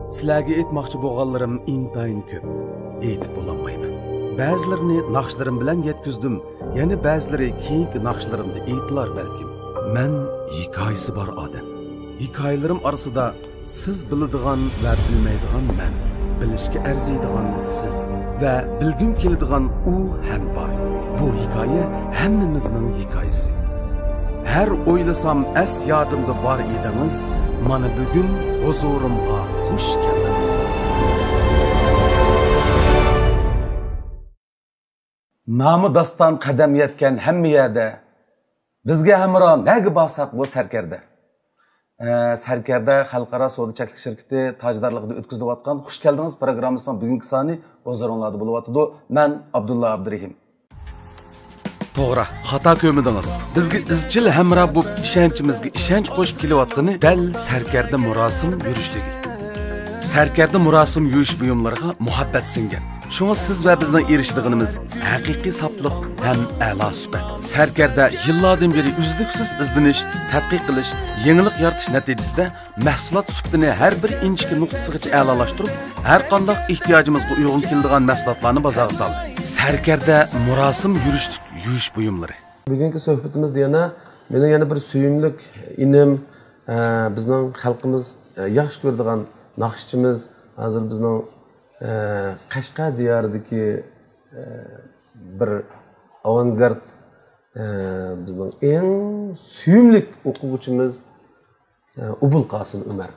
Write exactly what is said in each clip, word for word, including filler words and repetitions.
سىلەرگە ئېيتماقچى بولغانلىرىم ئىنتايىن كۆپ. ئېيتىپ بولالمايمەن. بەزىلىرىنى ناخشىلىرىم بىلەن يەتكۈزدۈم، يەنە بەزىلىرى كېيىنكى ناخشىلىرىمدا ئېيتىلار بەلكىم. مەن ھېكايىسى بار ئادەم. ھېكايىلىرىم ئارىسىدا سىز بىلىدىغان ۋە بىلمەيدىغان مەن، بىلىشكە ئەرزىيدىغان سىز ۋە بىلگۈم كېلىدىغان ئۇ ھەم بار. بۇ ھېكايە ھەممىمىزنىڭ ھېكايىسى. ھەر ئويلىسام ئەس يادىمدا بار ئىدىڭىز، مانا بۈگۈن ھۇزۇرۇمغا خۇش كەلدىڭىز. نامى داستان قەدەم يەتكەن ھەممە يەردە، بىزگە ھەمراھ نەگە بارساق بۇ سەركەردە. ئە، سەركەردە خەلقئارا سودا چەكلىك شىركىتى تاجدارلىقىدا ئۆتكۈزۈلۈۋاتقان خۇش كەلدىڭىز پروگراممىسىنىڭ بۈگۈنكى سانى ھۇزۇرۇڭلاردا بولۇۋاتىدۇ. مەن ئابدۇللا ئابدۇرېھىم. توغرا، خاتا كۆرمىدىڭىز. بىزگە ئىزچىل ھەمراھ بولۇپ، ئىشەنچىمىزگە ئىشەنچ قوشۇپ كېلىۋاتقىنى دەل سەركەردە مۇراسىم يۈرۈشلۈكى. سەركەردە مۇراسىم يۈرۈش بۇيۇملىرىغا مۇھەببەت سىڭگەن. شۇڭا سىز ۋە بىزنىڭ ئېرىشىدىغىنىمىز ھەقىقىي ساپلىق ھەم ئەلا سۈپەت. سەركەردە يىللاردىن بېرى ئۈزلۈكسىز ئىزدىنىش، تەتقىق قىلىش، يېڭىلىق يارىتىش نەتىجىسىدە مەھسۇلات سۈپىتىنى ھەر بىر ئىنچىكە نۇقتىسىغىچە ئەلالاشتۇرۇپ، ھەر قانداق ئېھتىياجىمىزغا ئۇيغۇن كېلىدىغان مەھسۇلاتلارنى بازارغا سالدى. سەركەردە مۇراسىم يۈرۈشلۈك يۈرۈش بۇيۇملىرى. بۈگۈنكى سۆھبىتىمىزدە يەنە مېنىڭ يەنە بىر سۆيۈملۈك ئىنىم، ئە، بىزنىڭ خەلقىمىز، ئە، ياخشى كۆرىدىغان ناخشىچىمىز، ھازىر بىزنىڭ، ئە، قەشقەر دىيارىدىكى، ئە، بىر ئاۋانگارد، ئە، بىزنىڭ ئەڭ سۆيۈملۈك ئوقۇغۇچىمىز، ئوبۇلقاسىم ئۆمەر.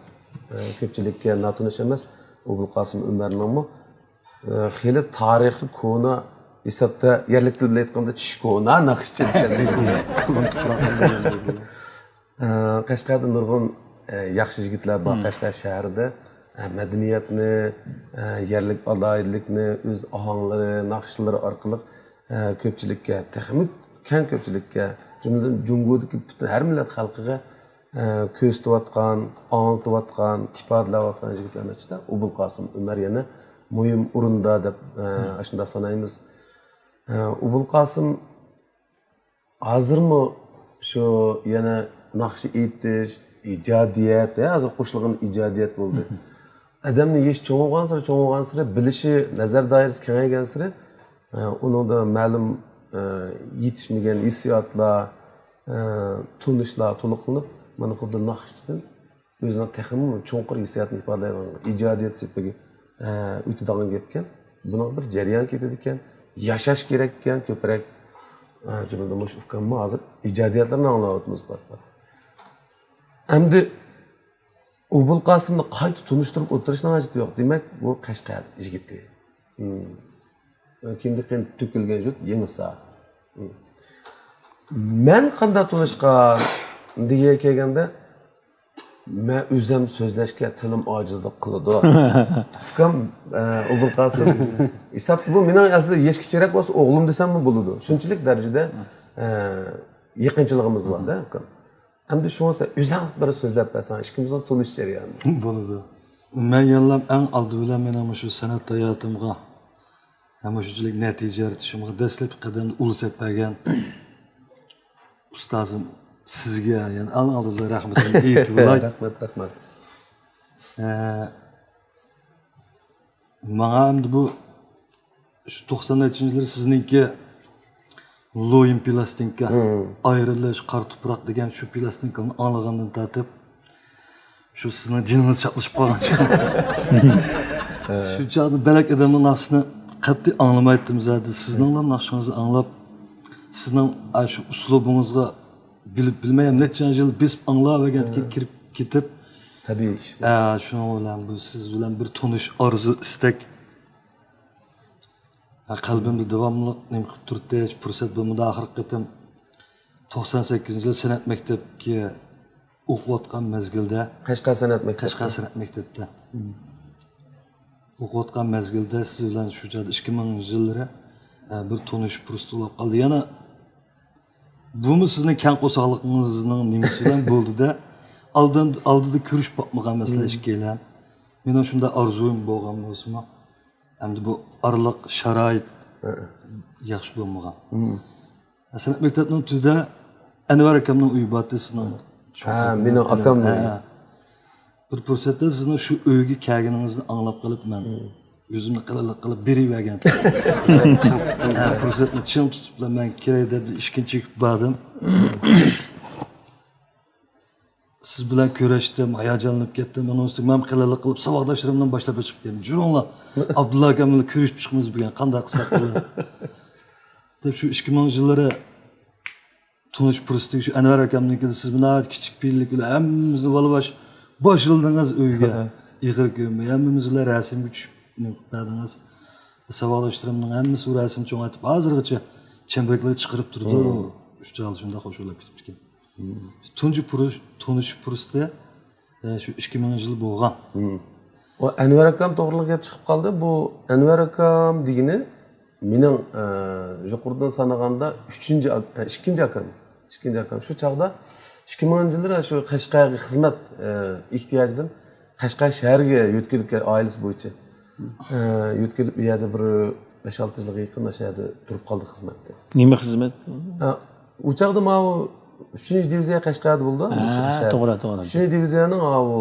كۆپچىلىككە ناتونۇش ئەمەس. ئوبۇلقاسىم ئۆمەرنىڭمۇ خېلى تارىخى كونا، ھېسابتا يەرلىك تىل بىلەن ئېيتقاندا چۈش كونا ناخشىچى دېسەم. قەشقەردە نۇرغۇن ياخشى يىگىتلەر بار. قەشقەر شەھىرىدە مەدەنىيەتنى، يەرلىك ئالاھىدىلىكنى ئۆز ئاھاڭلىرى، ناخشىلىرى ئارقىلىق كۆپچىلىككە، تېخىمۇ كەڭ كۆپچىلىككە، جۈملىدىن جۇڭگودىكى پۈتۈن ھەر مىللەت خەلقىگە ئە، كۆرسىتىۋاتقان، ئاڭلىتىۋاتقان، ئىپادىلەۋاتقان يىگىتلەرنىڭ ئىچىدە ئوبۇلقاسىم ئۆمەر يەنە مۇھىم ئورۇندا دەپ، ئە، ئاشۇنداق سانايمىز. ئە، ئوبۇلقاسىم ھازىرمۇ شۇ يەنە ناخشا ئېيتىش، ئىجادىيەت، ھە، ھازىر قوشۇلغان ئىجادىيەت بولدى. ئادەمنىڭ يېشى چوڭىغانسېرى، چوڭىغانسېرى، بىلىشى، نەزەر دائىرىسى كېڭەيگەنسېرى، ئە، ئۇنىڭدا مەلۇم، ئە، يېتىشمىگەن ھېسسىياتلار، ئە، تونۇشلار تولۇقلىنىپ، مانا خۇددى ناخشىچىدىن ئۆزىنىڭ تېخىمۇ چوڭقۇر ھېسسىياتنى ئىپادىلەيدىغان، ئىجادىيەت سېپىگە، ئە، ئۆتىدىغان گەپكەن. بۇنىڭ بىر جەريان كېتىدىكەن، ياشاش كېرەككەن كۆپرەك. ئە، جۈملىدىن مۇشۇ ئۇكاممۇ ھازىر ئىجادىيەتلىرىنى ئاڭلاۋاتىمىز، پات-پات. ئەمدى ئوبۇلقاسىمنى قايتا تونۇشتۇرۇپ ئولتۇرۇشنىڭ ھاجىتى يوق. دېمەك، بۇ قەشقەر يىگىتى. كىندىكىن تۆكۈلگەن جۇت يېڭىسا. مەن قانداق تونۇشقان دېگىگە كەلگەندە، مەن ئۆزۈم سۆزلەشكە تىلىم ئاجىزلىق قىلىدۇ. ئۇكام، ئە، ئوبۇلقاسىم. ھېسابتا بۇ مېنىڭ ئەسلىدە يېشى كىچىكرەك بولسا ئوغلۇم دېسەممۇ بولىدۇ. شۇنچىلىك دەرىجىدە، ئە، يېقىنچىلىقىمىز بار-دە، ئۇكام. ئەمدى شۇڭا سەن ئۆزۈڭ بىر سۆزلەپ بەرسەڭ، ئىككىمىزنىڭ تونۇش جەريانى. بولىدۇ. مەن يەنىلا ئەڭ ئالدى بىلەن مېنىڭ مۇشۇ سەنئەت ھاياتىمغا ھەم مۇشۇنچىلىك نەتىجە يارىتىشىمغا دەسلەپكى قەدەمدە ئۇل سەپ بەرگەن ئۇستازىم سىزگە يەنە ئەڭ ئالدى بىلەن رەھمىتىمنى ئېيتىپ ئولاي. رەھمەت، رەھمەت. ئە، ماڭا ئەمدى بۇ شۇ توقسان نەچچىنچى يىلى سىزنىڭكى لويىن پىلاستىنكا، مم. ئايرىلىش، قارا تۇپراق دېگەن شۇ پىلاستىنكىلارنى ئاڭلىغاندىن تارتىپ، شۇ سىزنىڭ جېنىڭىز چاپلىشىپ قالغان چىقىم. شۇ چاغدا بەلەك ئادەمنىڭ ناخشىسىنى قەتئىي ئاڭلىمايتتىم زادى. سىزنىڭلا ناخشىڭىزنى ئاڭلاپ، سىزنىڭ، ئا، شۇ ئۇسلۇبىڭىزغا بىلىپ بىلمەي ھەم نەچچە يىل بېسىپ ئاڭلاۋەرگەندىكىن كىرىپ كېتىپ، تەبىئىي ئىش بۇ. ئە، شۇنىڭ بىلەن بۇ سىز بىلەن بىر تونۇش ئارزۇ، ئىستەك. ھە، قەلبىمدە داۋاملىق نېمە قىلىپ تۇرۇپتۇ، ھېچ پۇرسەت بولمىدى. ئاخىرقى قېتىم توقسان سەككىزىنچى يىل سەنئەت مەكتەپكە ئوقۇۋاتقان مەزگىلدە، قەشقەر سەنئەت مەكتەپتە. قەشقەر سەنئەت مەكتەپتە. مم. ئوقۇۋاتقان مەزگىلدە سىز بىلەن شۇ چاغدا ئىككى مىڭىنچى يىللىرى، ئە، بىر تونۇشۇش پۇرسىتى بولۇپ قالدى. يەنە بۇمۇ سىزنىڭ كەڭ قورساقلىقىڭىزنىڭ نېمىسى بىلەن بولدى-دە، ئالدىن-، ئالدىدا كۆرۈشۈپ باقمىغان مەسىلە ئىككىيلەن. مېنىڭ شۇنداق ئارزۇيۇم بولغان بولسىمۇ، ئەمدى بۇ ئارىلىق شارائىت ياخشى بولمىغان. سەنئەت مەكتەپنىڭ تۈۋىدە ئەنۋەر ئاكامنىڭ ئۆيى بارتى، سىزنىڭ ھە، مېنىڭ ئاكامنىڭ ئۆيى. ھە. بىر پۇرسەتتە سىزنىڭ شۇ ئۆيگە كەلگىنىڭىزنى ئاڭلاپ قېلىپ، مەن ئۆزۈمنى قىلىقلىق قىلىپ بېرىۋەرگەن. ھە، پۇرسەتنى چىڭ تۇتۇپ، مەن كىرەي دەپ ئىشىكنى چېكىپ باردىم. سىز بىلەن كۆرۈشتۈم، ھاياجانلىنىپ كەتتىم. ئۇنىڭ ئۈستىگە مەن قىلىقلىق قىلىپ، ساۋاقداشلىرىم بىلەن باشلاپ چىقىپ كەتتىم. جۈرۈڭلار، ئابدۇللا ئاكام بىلەن كۆرۈشۈپ چىقىمىز بۈگۈن، قانداق قىلساق بولىدۇ؟ دەپ شۇ ئىككى مىڭىنچى يىللىرى تونۇش پۇرسىتى شۇ ئەنۋەر ئاكامنىڭكىدە، سىز بىلەن ناھايىتى كىچىك پېئىللىك بىلەن ھەممىمىزنى بالا باش باشلىدىڭىز ئۆيگە. ئېغىر كۆرمەي ھەممىمىز بىلەن رەسىمگە چۈشۈپ نېمە قىلىپ بەردىڭىز. ساۋاقداشلىرىمنىڭ ھەممىسى ئۇ رەسىمنى چوڭايتىپ، ھازىرغىچە چەمبىرەكلەرگە چىقىرىپ تۇرىدۇ. ئۈچ چاغدا شۇنداق خۇشاللىنىپ كېتىپتىكەن. تۇنجى پۇرۇش-، تونۇشۇش پۇرسىتى، ئە، شۇ ئىككى مىڭىنچى يىل بولغان. ئۇ ئەنۋەر ئاكام توغرىلىق گەپ چىقىپ قالدى. بۇ ئەنۋەر ئاكام دېگىنى مېنىڭ، ئە، يۇقىرىدىن سانىغاندا ئۈچىنچى ئاك-، ئە، ئىككىنچى ئاكام. ئىككىنچى ئاكام. شۇ چاغدا ئىككى مىڭىنچى يىللىرى شۇ قەشقەرگە خىزمەت، ئە، ئېھتىياجىدىن قەشقەر شەھەرگە يۆتكىلىپ كەل-، ئائىلىسى بويىچە. ئە، يۆتكىلىپ، ئۇ يەردە بىر بەش-ئالتە يىلغا يېقىن ئاشۇ يەردە تۇرۇپ قالدى خىزمەتتە. نېمە خىزمەت؟ ئە، ئۇ چاغدا ماۋۇ ئۈچىنچى دىۋىزىيە قەشقەردە بولىدۇ. ھە، توغرا، توغرا. ئۈچىنچى دىۋىزىيەنىڭ ئاۋۇ،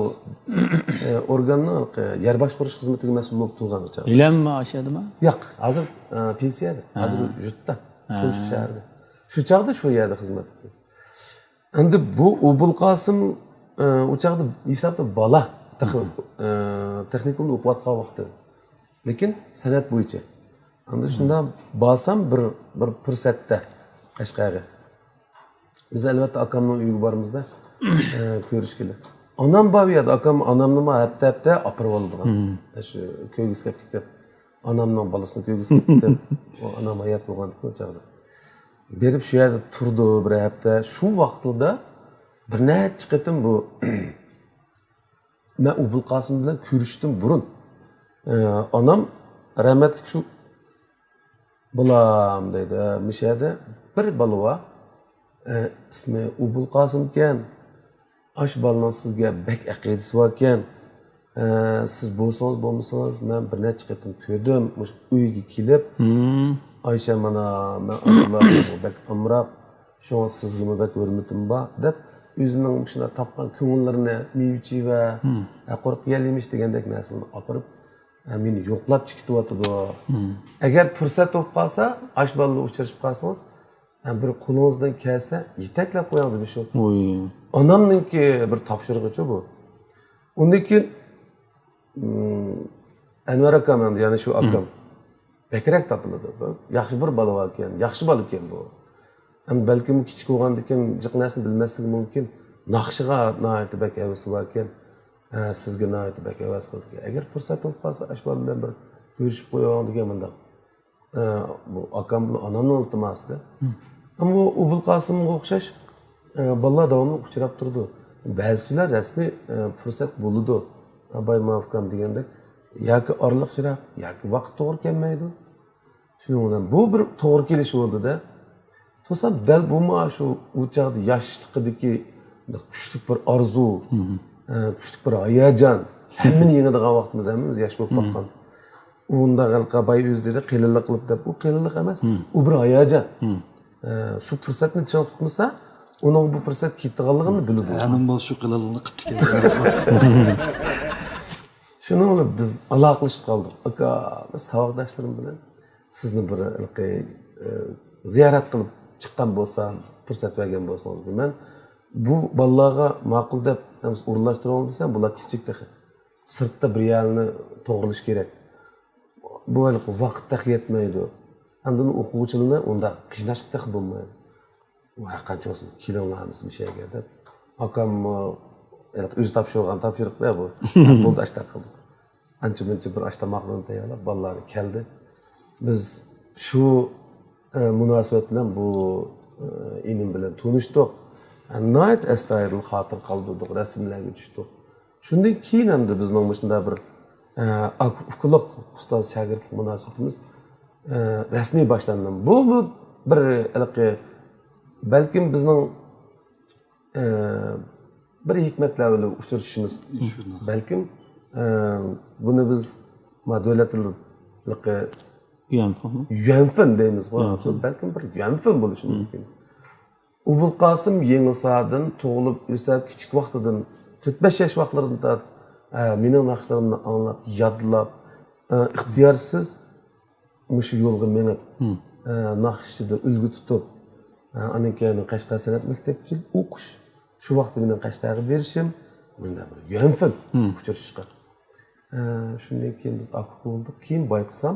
ئە، ئورگاننىڭ ھېلىقى يەر باشقۇرۇش خىزمىتىگە مەسئۇل بولۇپ تۇرغان ئۇ چاغدا. ھېلىمۇ ئاشۇ يەردىمۇ؟ ياق، ھازىر، ئە، پېنسىيەدە. ھازىر يۇرتتا، تۇمشۇق شەھىرىدە. شۇ چاغدا شۇ يەردە خىزمەت ئەتتى. ئەمدى بۇ ئوبۇلقاسىم، ئە، ئۇ چاغدا ھېسابتا بالا، تېخى، ئە، تېخنىكومدا ئوقۇۋاتقان ۋاقتى. لېكىن سەنئەت بويىچە. ئەمدى شۇنداق بارسام بىر، بىر پۇرسەتتە قەشقەرگە. بىز ئەلۋەتتە ئاكامنىڭ ئۆيىگە بارىمىزدا، ئە، كۆرۈشكىلى. ئانام بار ئۇ يەردە، ئاكام ئانامنىمۇ ھەپتە-ھەپتە ئاپىرىۋالىدىغان. شۇ كۆرگۈسى كەپ كېتىپ، ئانامنىڭ بالىسىنى كۆرگۈسى كەپ كېتىپ، ئۇ ئانام ھايات بولغاندىكىن ئۇ چاغدا. بېرىپ شۇ يەردە تۇرىدۇ بىر ھەپتە. شۇ ۋاقىتلىرىدا بىر نەچچە قېتىم بۇ مەن ئوبۇلقاسىم بىلەن كۆرۈشۈشتىن بۇرۇن، ئە، ئانام رەھمەتلىك شۇ بالام دەيدۇ، ئە، مۇشۇ يەردە بىر بالا بار، ئە، ئىسمى ئوبۇلقاسىم ئىكەن. ئاشۇ بالىنىڭ سىزگە بەك ئەقىدىسى باركەن. ئە، سىز بولسىڭىز بولمىسىڭىز، مەن بىر نەچچە قېتىم كۆردۈم، مۇشۇ ئۆيگە كېلىپ، ئايشە، مانا، مەن ئابدۇللا بەك ئامراق، شۇڭا سىزگىمۇ بەك ھۆرمىتىم بار، دەپ ئۆزىنىڭ مۇشۇنداق تاپقان كۆڭۈللىرىنى مېۋە-چېۋە، ھە، قۇرۇق يەل-يېمىش دېگەندەك نەرسىلەرنى ئاپىرىپ، ھە، مېنى يوقلاپچە كېتىۋاتىدۇ. ئەگەر پۇرسەت بولۇپ قالسا، ئاشۇ بالا بىلەن ئۇچرىشىپ قالسىڭىز، ھە، بىر قولىڭىزدىن كەلسە يېتەكلەپ قويۇڭ دېدى شۇ. ئانامنىڭكى بىر تاپشۇرۇقىچۇ بۇ. ئۇندىن كېيىن، ئەنۋەر ئاكام ئەمدى، يەنى شۇ ئاكام. بەكرەك تاپىلىدۇ. بۇ ياخشى بىر بالا باركەن، ياخشى بالىكەن بۇ. ئەمدى بەلكىم كىچىك بولغاندىكىن جىق نەرسىنى بىلمەسلىكى مۇمكىن. ناخشىغا ناھايىتى بەك ھەۋىسى باركەن. ھە، سىزگە ناھايىتى بەك ھەۋەس قىلىدىكەن. ئەگەر پۇرسەت بولۇپ قالسا، ئاشۇ بالا بىلەن بىر كۆرۈشۈپ قويۇڭ دېگەن مۇنداق. ئە، بۇ ئاكام بىلەن ئانامنىڭ ئىلتىماسىدا. ئەمما ئۇ ئوبۇلقاسىمغا ئوخشاش، ئە، بالىلار داۋاملىق ئۇچراپ تۇرىدۇ. بەزىلەر رەسمىي، ئە، پۇرسەت بولىدۇ. ئاباي ماۋۇكام دېگەندەك، ياكى ئارىلىق يىراق، ياكى ۋاقىت توغرا كەلمەيدۇ. شۇنىڭ بىلەن بۇ بىر توغرا كېلىش بولدى-دە. توسام دەل بۇمۇ شۇ ئۇ چاغدا ياشلىقىدىكى كۈچلۈك بىر ئارزۇ، ئە، كۈچلۈك بىر ھاياجان. ھەممىنى يېڭىدىغان ۋاقتىمىز، ھەممىمىز ياش بولۇپ باققان. ئۇنداق ھېلىقى باي ئۆزى دېدى، قېلىنلىق قىلىپ دەپ. ئۇ قېلىنلىق ئەمەس، ئۇ بىر ھاياجان. ئە، شۇ پۇرسەتنى چىڭ تۇتمىسا، ئۇنىڭ بۇ پۇرسەت كېتىدىغانلىقىنى بىلىدۇ. ھەنىم بولسا شۇ قېلىنلىقنى قىپتىكەن. شۇنىڭ بىلەن بىز ئالاقىلىشىپ قالدۇق. ئاكا، ساۋاقداشلىرىم بىلەن سىزنى بىر ھېلىقى، ئە، زىيارەت قىلىپ چىققان بولسام، پۇرسەت بەرگەن بولسىڭىز دېمەن. بۇ بالىلارغا ماقۇل دەپ ئورۇنلاشتۇرۇڭ دېسەم، بۇلار كىچىك تېخى. سىرتتا بىر يەرنى توغرىلىش كېرەك. بۇ ھېلىقى ۋاقىت تېخى يەتمەيدۇ. ئاندىن ئوقۇغۇچىلارنى ئۇنداق قىيناشقا تېخى بولمايدۇ. ئۇ ھەر قانچە بولسۇن، كېلىڭلار ھەممىسى مۇشۇ يەرگە دەپ. ئاكاممۇ ھېلىقى ئۆزى تاپشۇرغان تاپشۇرۇق-دە بۇ. بولدى، ئاشتاق قىلدۇق. ئانچە-مۇنچە بىر ئاش تاماقلارنى تەييارلاپ، بالىلارنى كەلدى. بىز شۇ، ئە، مۇناسىۋەت بىلەن بۇ، ئە، ئىنىم بىلەن تونۇشتۇق. ناھايىتى ئەستايىدىل خاتىرە قالدۇردۇق، رەسىملەرگە چۈشتۇق. شۇندىن كېيىن ئەمدى بىزنىڭ مۇشۇنداق بىر، ئە، ئاكا-ئۇكىلىق، ئۇستاز-شاگىرتلىق مۇناسىۋىتىمىز، ئە، رەسمىي باشلاندى. بۇمۇ بىر ھېلىقى، بەلكىم بىزنىڭ، ئە، بىر ھېكمەتلەر بىلەن ئۇچرىشىشىمىز. بەلكىم، ئە، بۇنى بىز ما دۆلەت تىلىدىكى يۈەنفېنمۇ؟ يۈەنفېن دەيمىزغۇ. يۈەنفېن. بەلكىم بىر يۈەنفېن بولۇشى مۇمكىن. ئوبۇلقاسىم يېڭىساردىن تۇغۇلۇپ ئۆسۈپ، كىچىك ۋاقتىدىن، تۆت-بەش ياش ۋاقىتلىرىدىن تارتىپ ئە، مېنىڭ ناخشىلىرىمنى ئاڭلاپ، يادلاپ، ئە، ئىختىيارسىز مۇشۇ يولغا مېڭىپ، ئە، ناخشىچىدا ئۈلگە تۇتۇپ، ئە، ئاندىن كېيىن قەشقەر سەنئەت مەكتەپكە كېلىپ ئوقۇش. شۇ ۋاقىتتا مېنىڭ قەشقەرگە بېرىشىم، مۇنداق بىر يۈەنفېن ئۇچرىشىشقا. ئە، شۇندىن كېيىن بىز ئاكا بولدۇق. كېيىن بايقىسام،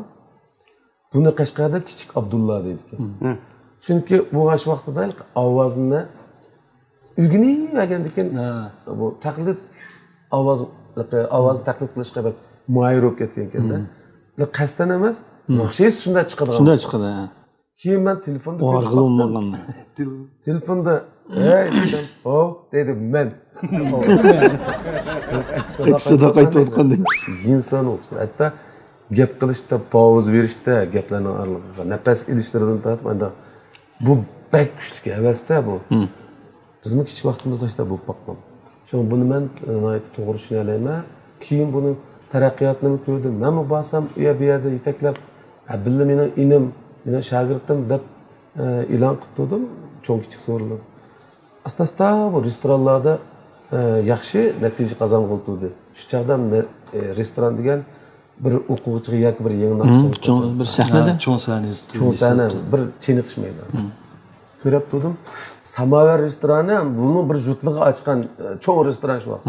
بۇنى قەشقەردە كىچىك ئابدۇللا دەيدىكەن. چۈنكى بۇ ئاشۇ ۋاقىتتا ئاۋازنى ئۆگىنىۋەرگەندىكىن، بۇ تەقلىد ئاۋاز، ئاۋازنى تەقلىد قىلىشقا بەك ماھىر بولۇپ كەتكەنكەن-دە. قەستەن ئەمەس، ناخشا شۇنداق چىقىدىغان. شۇنداق چىقىدۇ. كېيىن مەن تېلېفوندا كۆرۈشۈپ باقتىم. تېلېفوندا، «ھەي» دېسەم، «ھو» دېدى، مەن. ئەكس سادا قايتىۋاتقاندەك. ئىنسان ئوخشاش. ھەتتا گەپ قىلىشتا، پاۋزا بېرىشتە، گەپلەرنىڭ ئارىلىقىغا نەپەس ئېلىشلىرىدىن تارتىپ، ئانداق بۇ بەك كۈچلۈك ھەۋەستە بۇ. بىزمۇ كىچىك ۋاقتىمىزدا شۇنداق بولۇپ باققان. شۇڭا بۇنى مەن، ئە، ناھايىتى توغرا چۈشىنەلەيمەن. كېيىن بۇنىڭ تەرەققىياتىنىمۇ كۆردۈم. مەنمۇ بارسام، ئۇ يەر، بۇ يەردە يېتەكلەپ، ھە، بىللە مېنىڭ ئىنىم، مېنىڭ شاگىرتىم دەپ، ئە، ئېلان قىلىپ تۇردۇم. چوڭ كىچىك سورۇنلار. ئاستا-ئاستا بۇ رېستورانلاردا، ئە، ياخشى نەتىجە قازانغىلى تۇردى. شۇ چاغدا مە-، ئە، رېستوران دېگەن بىر ئوقۇغۇچىغا ياكى بىر يېڭى ناخشىچىغا چوڭ بىر سەھنىدە. ھە، چوڭ سەھنە. چوڭ سەھنە، بىر چېنىقىش مەيدانى. كۆرۈپ تۇردۇم. ساماۋار رېستورانى، بۇمۇ بىر جۇتلىغا ئاچقان، ئە، چوڭ رېستوران شۇ ۋاقىت.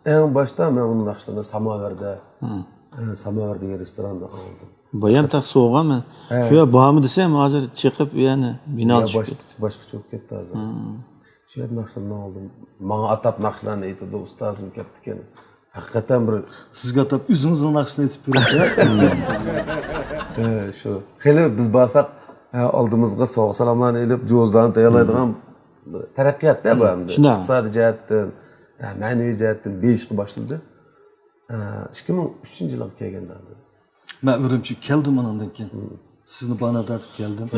ئەڭ باشتا مەن ئۇنىڭ ناخشىلىرىنى ساماۋاردا، ئە، ساماۋار دېگەن رېستوراندا ئاڭلىدىم. بايام تاق سوغۇغان مەن. شۇ يەر بارمۇ دېسەم، ھازىر چېقىپ، يەنى بىنا چۈشۈپ كەتتى. باشقىچە، باشقىچە بولۇپ كەتتى ھازىر. شۇ يەردە ناخشىلارنى ئاڭلىدىم. ماڭا ئاتاپ ناخشىلارنى ئېيتىدۇ، ئۇستازىم كەپتىكەن. ھەقىقەتەن بىر سىزگە ئاتاپ ئۆزىڭىزنىڭ ناخشىسىنى ئېيتىپ بېرىڭ. ھە، شۇ. خېلى بىز بارساق، ھە، ئالدىمىزغا سوۋغا سالاملارنى ئېلىپ، جوزلارنى تەييارلايدىغان تەرەققىياتتا بۇ ئەمدى. شۇنداق. ئىقتىسادىي جەھەتتىن، ھە، مەنىۋى جەھەتتىن بېيىشقا باشلىدى. ھە، ئىككى مىڭ ئۈچىنچى يىلغا كەلگەندە. مەن ئۈرۈمچىگە كەلدىم ئانىڭدىن كېيىن. سىزنى بانا تارتىپ كەلدىم.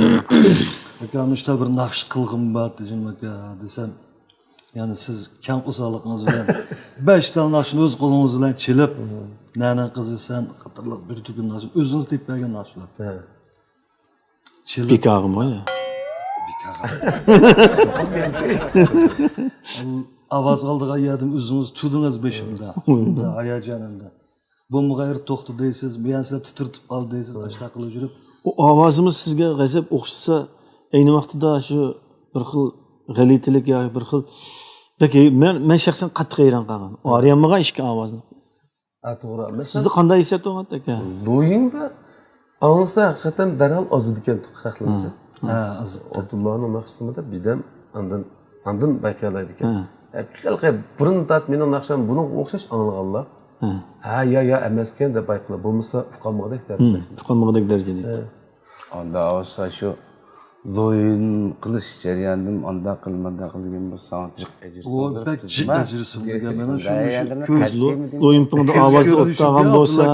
ئاكا، مۇشتا بىر ناخشا قىلغۇم بار، تېجىم ئاكا، دېسەم، يەنى سىز كەڭ قورساقلىقىڭىز بىلەن بەش تال ناخشىنى ئۆز قولىڭىز بىلەن چېلىپ، نەنىڭ قىزى سەن قاتارلىق بىر تۈركۈم ناخشا، ئۆزىڭىز تېپىپ بەرگەن ناخشىلار. ھە. چېلىپ. بىكارغىمۇ يا؟ بىكار. ئاۋاز ئالىدىغان يەردىن ئۆزىڭىز تۇردىڭىز بېشىمدا. ھاياجانىمدا. بولمىغان يەردە توختا دەيسىز، مۇيەنسىلەر تىترىتىپ ئال دەيسىز، ئاشۇنداق قىلىپ يۈرۈپ. ئۇ ئاۋازىمىز سىزگە غەزەپ ئوخشىسا، ئەينى ۋاقتىدا شۇ بىر خىل غەلىتىلىك ياكى بىر خىل، بەك ھەي-، مەن، مەن شەخسەن قاتتىق ھەيران قالغان. ئۇ ئارىيالمىغان ئىككى ئاۋازنى. ھە، توغرا. مەسىلەن، سىزدە قانداق ھېسسىيات بولغانتى ئاكا؟ لويىڭدا ئاڭلىسا ھەقىقەتەن دەرھال ئازىدىكەن خەقلەرچە. ھە، ئازىدى. ئابدۇللانىڭ ناخشىسىمۇ دەپ بىردەم ئاندىن، ئاندىن بايقىيالايدىكەن. ھە. ھەقىقەتەن بۇرۇن تارتىپ مېنىڭ ناخشام بۇنىڭغا ئوخشاش ئاڭلىغانلار. ھە. ھە، يا، يا ئەمەسكەن دەپ بايقىلا. بولمىسا ئۇقالمىغۇدەك دەرىجىدە. ھىم، ئۇقالمىغۇدەك دەرىجىدە. ھە. ئاندا ئالسا شۇ لويۇن قىلىش جەريانىدىمۇ ئانداق قىل، مانداق قىل دېگەن بولسا ساڭا جىق ئەجىر ئۇ سالدۇرۇپ بەك جىق تۇردۇم. ئەجىر سالدۇرغان مېنىڭ شۇ، شۇ كۆز لو-، لويۇن پۇڭدا ئاۋازدا ئوتتاغان بولسا،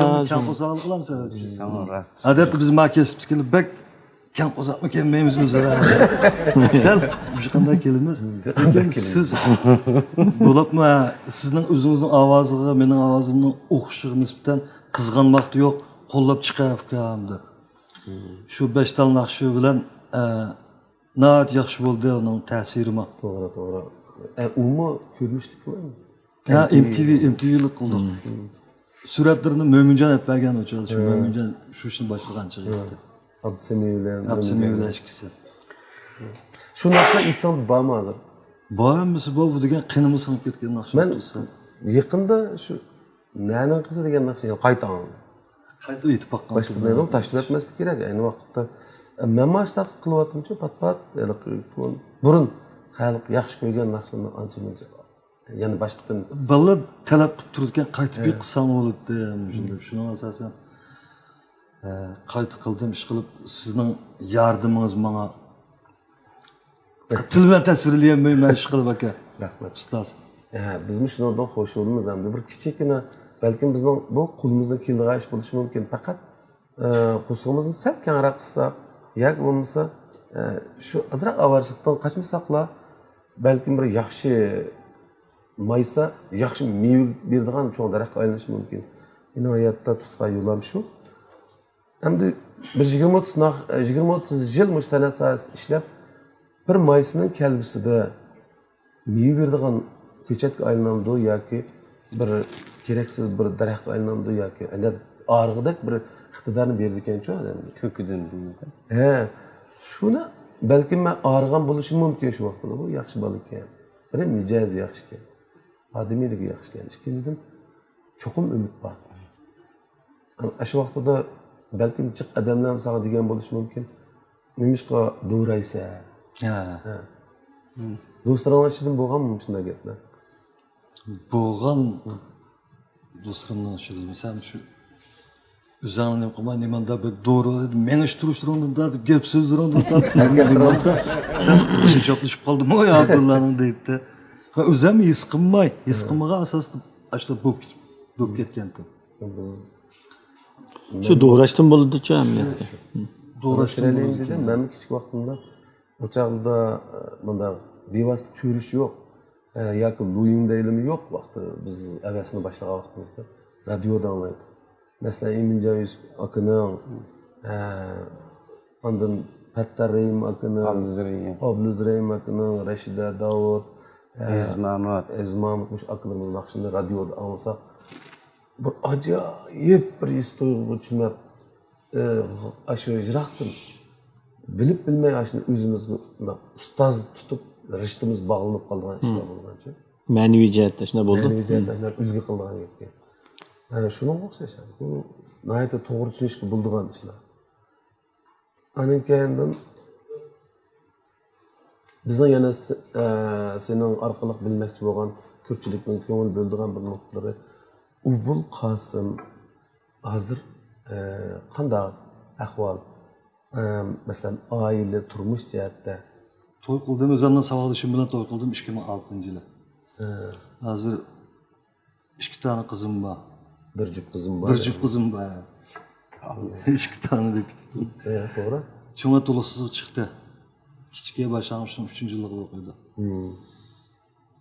ساڭا راست. ئادەتتە بىز ما كەسىپتىكىلەر بەك كەڭ قورساقمۇ كەلمەيمىز ئۆزئارا. سەل مۇشۇ قانداق كېلىمىز. لېكىن سىز بولۇپمۇ سىزنىڭ ئۆزىڭىزنىڭ ئاۋازىغا، مېنىڭ ئاۋازىمنىڭ ئوخشىشىغا نىسبەتەن قىزغانماقتا يوق، قوللاپ چىقاي ئۇكام دەپ. شۇ بەش تال ناخشا بىلەن، ئە، ناھايىتى ياخشى بولدى ئۇنىڭ تەسىرىمۇ. توغرا، توغرا. ئە، ئۇمۇ كۆرۈنۈشلۈكمۇ؟ ھە، ئېم تى ۋى، ئېم تى ۋى لىق قىلدۇق. سۈرەتلىرىنى مۆمىنجان ئەپ بەرگەن ئۇ چاغدا، شۇ مۆمىنجان شۇ ئىشنى باشلىغان چېغى ئىدى. ئابدۇسەمىي بىلەن ئابدۇسەمىي بىلەن ئىككىسى. شۇ ناخشا ئېسىڭدە بارمۇ ھازىر؟ بار، ھەممىسى بار، بۇ دېگەن قېنىمغا سىڭىپ كەتكەن ناخشا. مەن يېقىندا شۇ نەنىڭ قىزى دېگەن ناخشا يەنە قايتا ئاڭلىدىم. قايتا ئېيتىپ باققان. باشقا نېمە تاشلىۋەتمەسلىك كېرەك ئەينى ۋاقىتتا. مەن مانا شۇنداق قىلىۋاتىمچۇ، پات-پات، ھېلىقى بۇرۇن خەلق ياخشى كۆرگەن ناخشىلارنى ئانچە-مۇنچە يەنە باشقىدىن. بالىلار تەلەپ قىلىپ تۇرىدىكەن، قايتىپ بىر قىلساڭ بولاتتى، مۇشۇنداق. شۇنىڭغا ئاساسەن، ئە، قايتا قىلدىم، ئىشقىلىپ سىزنىڭ ياردىمىڭىز ماڭا. تىل بىلەن تەسۋىرلىيەلمەيمەن، ئىشقىلىپ ئاكا. رەھمەت. ئۇستاز. ھە، بىزمۇ شۇنىڭدىن خۇش بولىمىز ھەمدە بىر كىچىككىنە، بەلكىم بىزنىڭ بۇ قولىمىزدىن كېلىدىغان ئىش بولۇشى مۇمكىن. پەقەت، ئە، قورسىقىمىزنى سەل كەڭرەك قىلساق، ياكى بولمىسا، ئە، شۇ ئازراق ئاۋارىچىلىكتىن قاچمىساقلا، بەلكىم بىر ياخشى مايسا، ياخشى مېۋە بېرىدىغان چوڭ دەرەخكە ئايلىنىشى مۇمكىن. مېنىڭ ھاياتتا تۇتقان يولۇم شۇ. ئەمدى بىر يىگىرمە ئوتتۇز ناخ-، يىگىرمە ئوتتۇز يىل مۇشۇ سەنئەت ساھەسىدە ئىشلەپ، بىر مايسىنىڭ كەلگۈسىدە مېۋە بېرىدىغان كۆچەتكە ئايلىنامدۇ ياكى بىر كېرەكسىز بىر دەرەخكە ئايلىنىدۇ ياكى ئەنە ئارىغۇدەك بىر ئىقتىدارنى بېرىدىكەنچۇ ئادەمگە. كۆكىدىن. ھە، شۇنى بەلكىم مەن ئارىغان بولۇشۇم مۇمكىن شۇ ۋاقىتتا، بۇ ياخشى بالا ئىكەن. بىر مىجەزى ياخشى ئىكەن. ئادىمىيلىكى ياخشى ئىكەن. ئىككىنچىدىن، چوقۇم ئۈمىد بار. ئاشۇ ۋاقتىدا بەلكىم جىق ئادەملەرمۇ ساڭا دېگەن بولۇشى مۇمكىن. نېمىشقا دورايسەن؟ ھە. ھە. دوستلىرىڭلار ئىچىدىن بولغانمۇ مۇشۇنداق گەپلەر؟ بولغان. دوستلىرىمنىڭ ئىچىدە، مەسىلەن، شۇ ئۆزۈڭنى نېمە قىلماي، نېمانداق بەك دورا، مېڭىش تۇرۇشلىرىڭدىن تارتىپ، گەپ سۆزلىرىڭدىن تارتىپ، ھەرگەپ قىلمايسەن. سەن چاپلىشىپ قالدىمۇ يا بۇلارنىڭ دەيتتى. مەن ئۆزۈم ھېس قىلماي، ھېس قىلمىغان ئاساستا ئاشۇنداق بولۇپ كېتىپ، بولۇپ كەتكەنتىم. بىز شۇ دوراشتىن بولىدىچۇ ئەمەلىيەتتە. دوراشتىن بولىدىكەن. مەن كىچىك ۋاقتىمدا ئۇ چاغدا، ئە، مۇنداق بىۋاسىتە كۆرۈش يوق، ئە، ياكى لۇيىڭ دەيلىمۇ يوق ۋاقتى، بىز ھەۋەسنى باشلىغان ۋاقتىمىزدا رادىيودا ئاڭلايتتۇق. مەسىلەن، ئىمىنجان يۈسۈپ ئاكىنىڭ، ئە، ئاندىن پەتتەر رەھىم ئاكىنىڭ، ئابلىز رەھىم. ئابلىز رەھىم ئاكىنىڭ، رەشىدە داۋۇت، ئە، ئەزىز مامۇت. ئەزىز مامۇت، مۇشۇ ئاكىلىرىمىزنىڭ ناخشىلىرىنى رادىيودا ئاڭلىساق، بىر ئاجايىپ بىر ھېس تۇيغۇغا چۆمۈپ، ئى، ئاشۇ يىراقتىن بىلىپ بىلمەي ئاشۇنى ئۆزىمىزگە مۇنداق ئۇستاز تۇتۇپ، رىشتىمىز باغلىنىپ قالىدىغان ئىشلار بولغانچۇ. مەنىۋى جەھەتتە شۇنداق بولدى. مەنىۋى جەھەتتە شۇنداق ئۈلگە قىلىدىغان گەپكەن. ئە، شۇنىڭغا ئوخشاش. بۇ ناھايىتى توغرا چۈشىنىشكە بولىدىغان ئىشلار. ئانىڭ كەينىدىن بىزنىڭ يەنە س-، ئە، سېنىڭ ئارقىلىق بىلمەكچى بولغان، كۆپچىلىكنىڭ كۆڭۈل بۆلىدىغان بىر نۇقتىلىرى، ئوبۇل قاسىم ھازىر، ئە، قانداق ئەھۋال؟ ئە، مەسىلەن، ئائىلە، تۇرمۇش جەھەتتە. توي قىلدىم، ئۆزۈمنىڭ ساۋاقدىشىم بىلەن توي قىلدىم، ئىككى مىڭ ئالتىنچى يىلى. ھە. ھازىر ئىككى دانە قىزىم بار. بىر جۈپ قىزىم بار. بىر جۈپ قىزىم بار. ئىككى دانە دەپ كېتىپتۇ. ھە، توغرا. چوڭى تولۇقسىزغا چىقتى. كىچىكى باشلانغۇچنىڭ ئۈچىنچى يىللىقىدا ئوقۇيدۇ.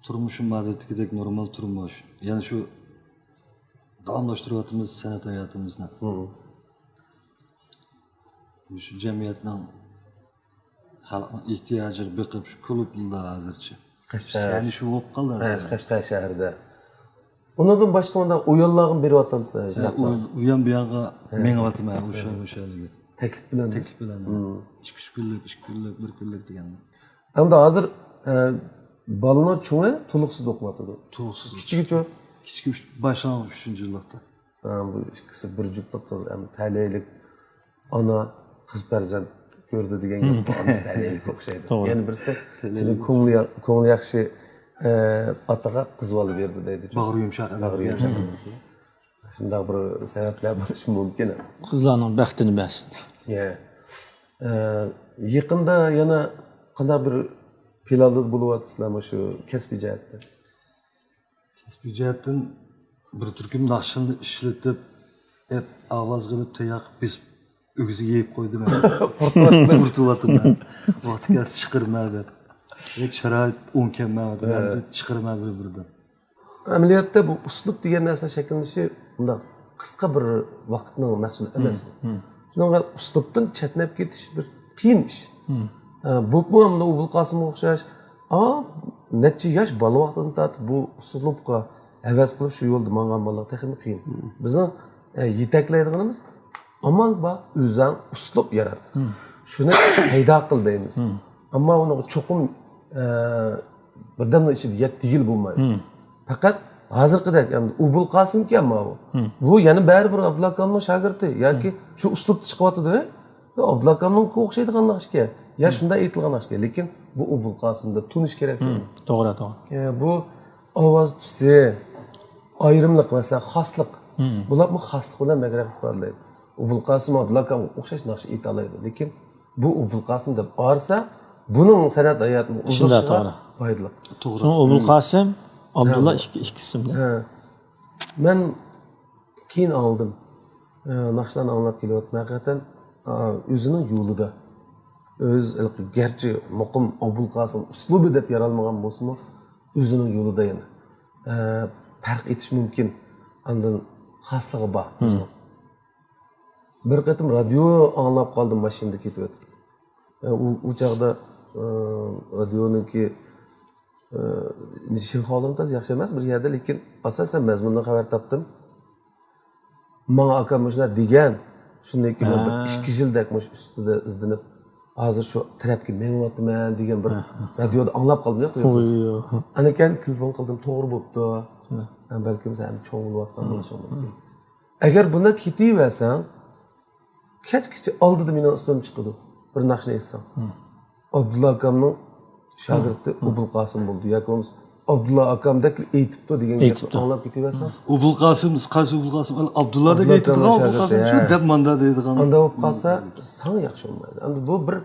تۇرمۇشۇم ئادەتتىكىدەك نورمال تۇرمۇش. يەنە شۇ داۋاملاشتۇرۇۋاتىمىز سەنئەت ھاياتىمىزنى. شۇ جەمئىيەتنىڭ، خەلقنىڭ ئېھتىياجىغا بېقىپ، شۇ كۇلۇبلار ھازىرچە. قەشقەر. سەھنە شۇ بولۇپ قالدى ھە، ھازىر. قەشقەر شەھىرىدە. ئۇنىڭدىن باشقا مۇنداق ئويۇنلارغىمۇ بېرىۋاتامسىز، ھە، يىراقلارغا؟ ئۇ، ئۇ يان بۇ يانغا ھە. مېڭىۋاتىمەن، ئوشۇ، ھە. ئوشۇ يەرگە. تەكلىپ بىلەن؟ تەكلىپ بىلەن. ئىككى، ئۈچ كۈنلۈك، ئىككى كۈنلۈك، بىر كۈنلۈك دېگەن. ئەمدى ھازىر، ئە، بالىنىڭ چوڭى تولۇقسىز ئوقۇۋاتىدۇ. تولۇقسىز. كىچىكىچۇ؟ كىچىكى ئۈچ، باشلانغۇچ ئۈچىنچى يىللىقتا. ھە، بۇ ئىككىسى بىر جۈپلا قىز، ئەمدى تەلەيلىك ئانا قىز پەرزەنت كۆردى دېگەن گەپ بار، ئانىسى تەلەيلىك ئوخشايدۇ. توغرا. يەنە بىرسى، سېنىڭ كۆڭلى يا-، كۆڭلى ياخشى، ئە، ئاتىغا قىز بالا بېرىدۇ دەيدۇ. باغرى يۇمشاق ئادەم. باغرى يۇمشاق ئادەم. شۇنداق بىر سەۋەبلەر بولۇشى مۇمكىن. قىزلارنىڭ بەختىنى بەرسۇن. يە. ئە، يېقىندا يەنە قانداق بىر پىلانلىرى بولۇۋاتىسىلەر مۇشۇ كەسپىي جەھەتتە؟ كەسپىي جەھەتتىن بىر تۈركۈم ناخشىلارنى ئىشلىتىپ، ئەپ، ئاۋازغا ئېلىپ، تەييار قىلىپ بېسىپ، ئۆگزىگە يېيىپ قويدۇم. قۇرۇتۇۋاتىمەن. قۇرۇتۇۋاتىمەن. ۋاقتى كەلسە چىقىرىمەن دەپ. ھېچ شارائىت ئوڭ كەلمەيۋاتىدۇ. ھە. ئەمدى چىقىرىمەن بىر-بىردىن. ئەمەلىيەتتە بۇ ئۇسلۇب دېگەن نەرسە شەكىللىنىشى بۇنداق قىسقا بىر ۋاقىتنىڭ مەھسۇلى ئەمەس. شۇنىڭغا ئۇسلۇبتىن چەتنەپ كېتىش بىر قىيىن ئىش. ئە، بولۇپمۇ ئەمدى ئوبۇلقاسىمغا ئوخشاش، ئا، نەچچە ياش بالا ۋاقتىدىن تارتىپ بۇ ئۇسلۇبقا ھەۋەس قىلىپ شۇ يولدا ماڭغان بالىلار تېخىمۇ قىيىن. بىزنىڭ، ئە، يېتەكلەيدىغىنىمىز ئامال بار، ئۆزۈڭ ئۇسلۇب يارات. شۇنى پەيدا قىل دەيمىز. ئەمما ئۇنىڭغا چوقۇم، ئە، بىردەمنىڭ ئىچىدە يەت دېگىلى بولمايدۇ. پەقەت ھازىرقىدەك، ئەمدى ئوبۇلقاسىمكەن ماۋۇ. بۇ يەنە بەرىبىر ئابدۇللا ئاكامنىڭ شاگىرتى ياكى شۇ ئۇسلۇبتا چىقىۋاتىدۇ. ئابدۇللا ئاكامنىڭكىگە ئوخشايدىغان ناخشىكەن. يا شۇنداق ئېيتىلغان ناخشىكەن. لېكىن بۇ ئوبۇلقاسىم دەپ تونۇش كېرەك. توغرا، توغرا. ئە، بۇ ئاۋاز تۈسى، ئايرىملىق، مەسىلەن، خاسلىق. بۇلارمۇ خاسلىق بىلەن بەكرەك ئىپادىلەيدۇ. ئوبۇلقاسىم ئابدۇللا ئاكامغا ئوخشاش ناخشا ئېيتالايدۇ. لېكىن بۇ ئوبۇلقاسىم دەپ ئارىسا، بۇنىڭ سەنئەت ھاياتىنىڭ ئۇزىرىشىغا پايدىلىق. توغرا. شۇڭا ئوبۇلقاسىم، ئابدۇللا ئىككى، ئىككى ئىسىمدە. ھە. مەن كېيىن ئاڭلىدىم. ئە، ناخشىلارنى ئاڭلاپ كېلىۋاتىمەن. ھەقىقەتەن، ئا، ئۆزىنىڭ يولىدا. ئۆز، گەرچە مۇقىم ئوبۇلقاسىم ئۇسلۇبى دەپ يارالمىغان بولسىمۇ، ئۆزىنىڭ يولىدا يەنە. ئە، پەرق ئېتىش مۇمكىن. ئاندىن خاسلىقى بار ئۆزىنىڭ. بىر قېتىم رادىيو ئاڭلاپ قالدىم، ماشىنىدا كېتىۋاتىمەن. ئە، ئۇ، ئۇ چاغدا، ئە، رادىيونىڭكى، شىنخۇا ئالىمى تازا ياخشى ئەمەس بىر يەردە، لېكىن ئاساسەن مەزمۇندىن خەۋەر تاپتىم. ماڭا ئاكام مۇشۇنداق دېگەن، شۇندىن كېيىن مەن بىر ھە. ئىككى يىلدەك مۇشۇ ئۈستىدە ئىزدىنىپ، ھازىر شۇ تەرەپكە مېڭىۋاتىمەن دېگەن بىر ھە، ھە. رادىيودا ئاڭلاپ قالدىم يا، تۇيۇقسىز. ئوي، يا. ئاندىن كېيىن تېلېفون قىلدىم، توغرا بوپتۇ. ھە. ھە، بەلكىم سەن چوڭ بولۇۋاتقان بولۇشۇڭ مۇمكىن. ئەگەر بۇنداق كېتىۋەرسەڭ، كەچكىچە ئالدىدا مېنىڭ ئىسمىم چىقىدۇ، بىر ناخشىنى ئېيتساڭ. ئابدۇللا ئاكامنىڭ شاگىرتى ئوبۇلقاسىم بولدى ياكى بولمىسا ئابدۇللا ئاكامدەك ئېيتىپتۇ دېگەن گەپنى ئېيتىپتۇ. ئاڭلاپ كېتىۋەرسەڭ. ئوبۇلقاسىم، قايسى ئوبۇلقاسىم؟ ئابدۇللادەك ئابدۇللا ئېيتىدىغان ئاكامنىڭ ئوبۇلقاسىم شاگىرتى، شۇ ھە. دەپ ماندا دەيدىغان. ئانداق بولۇپ قالسا ساڭا ياخشى بولمايدۇ. ئەمدى بۇ بىر،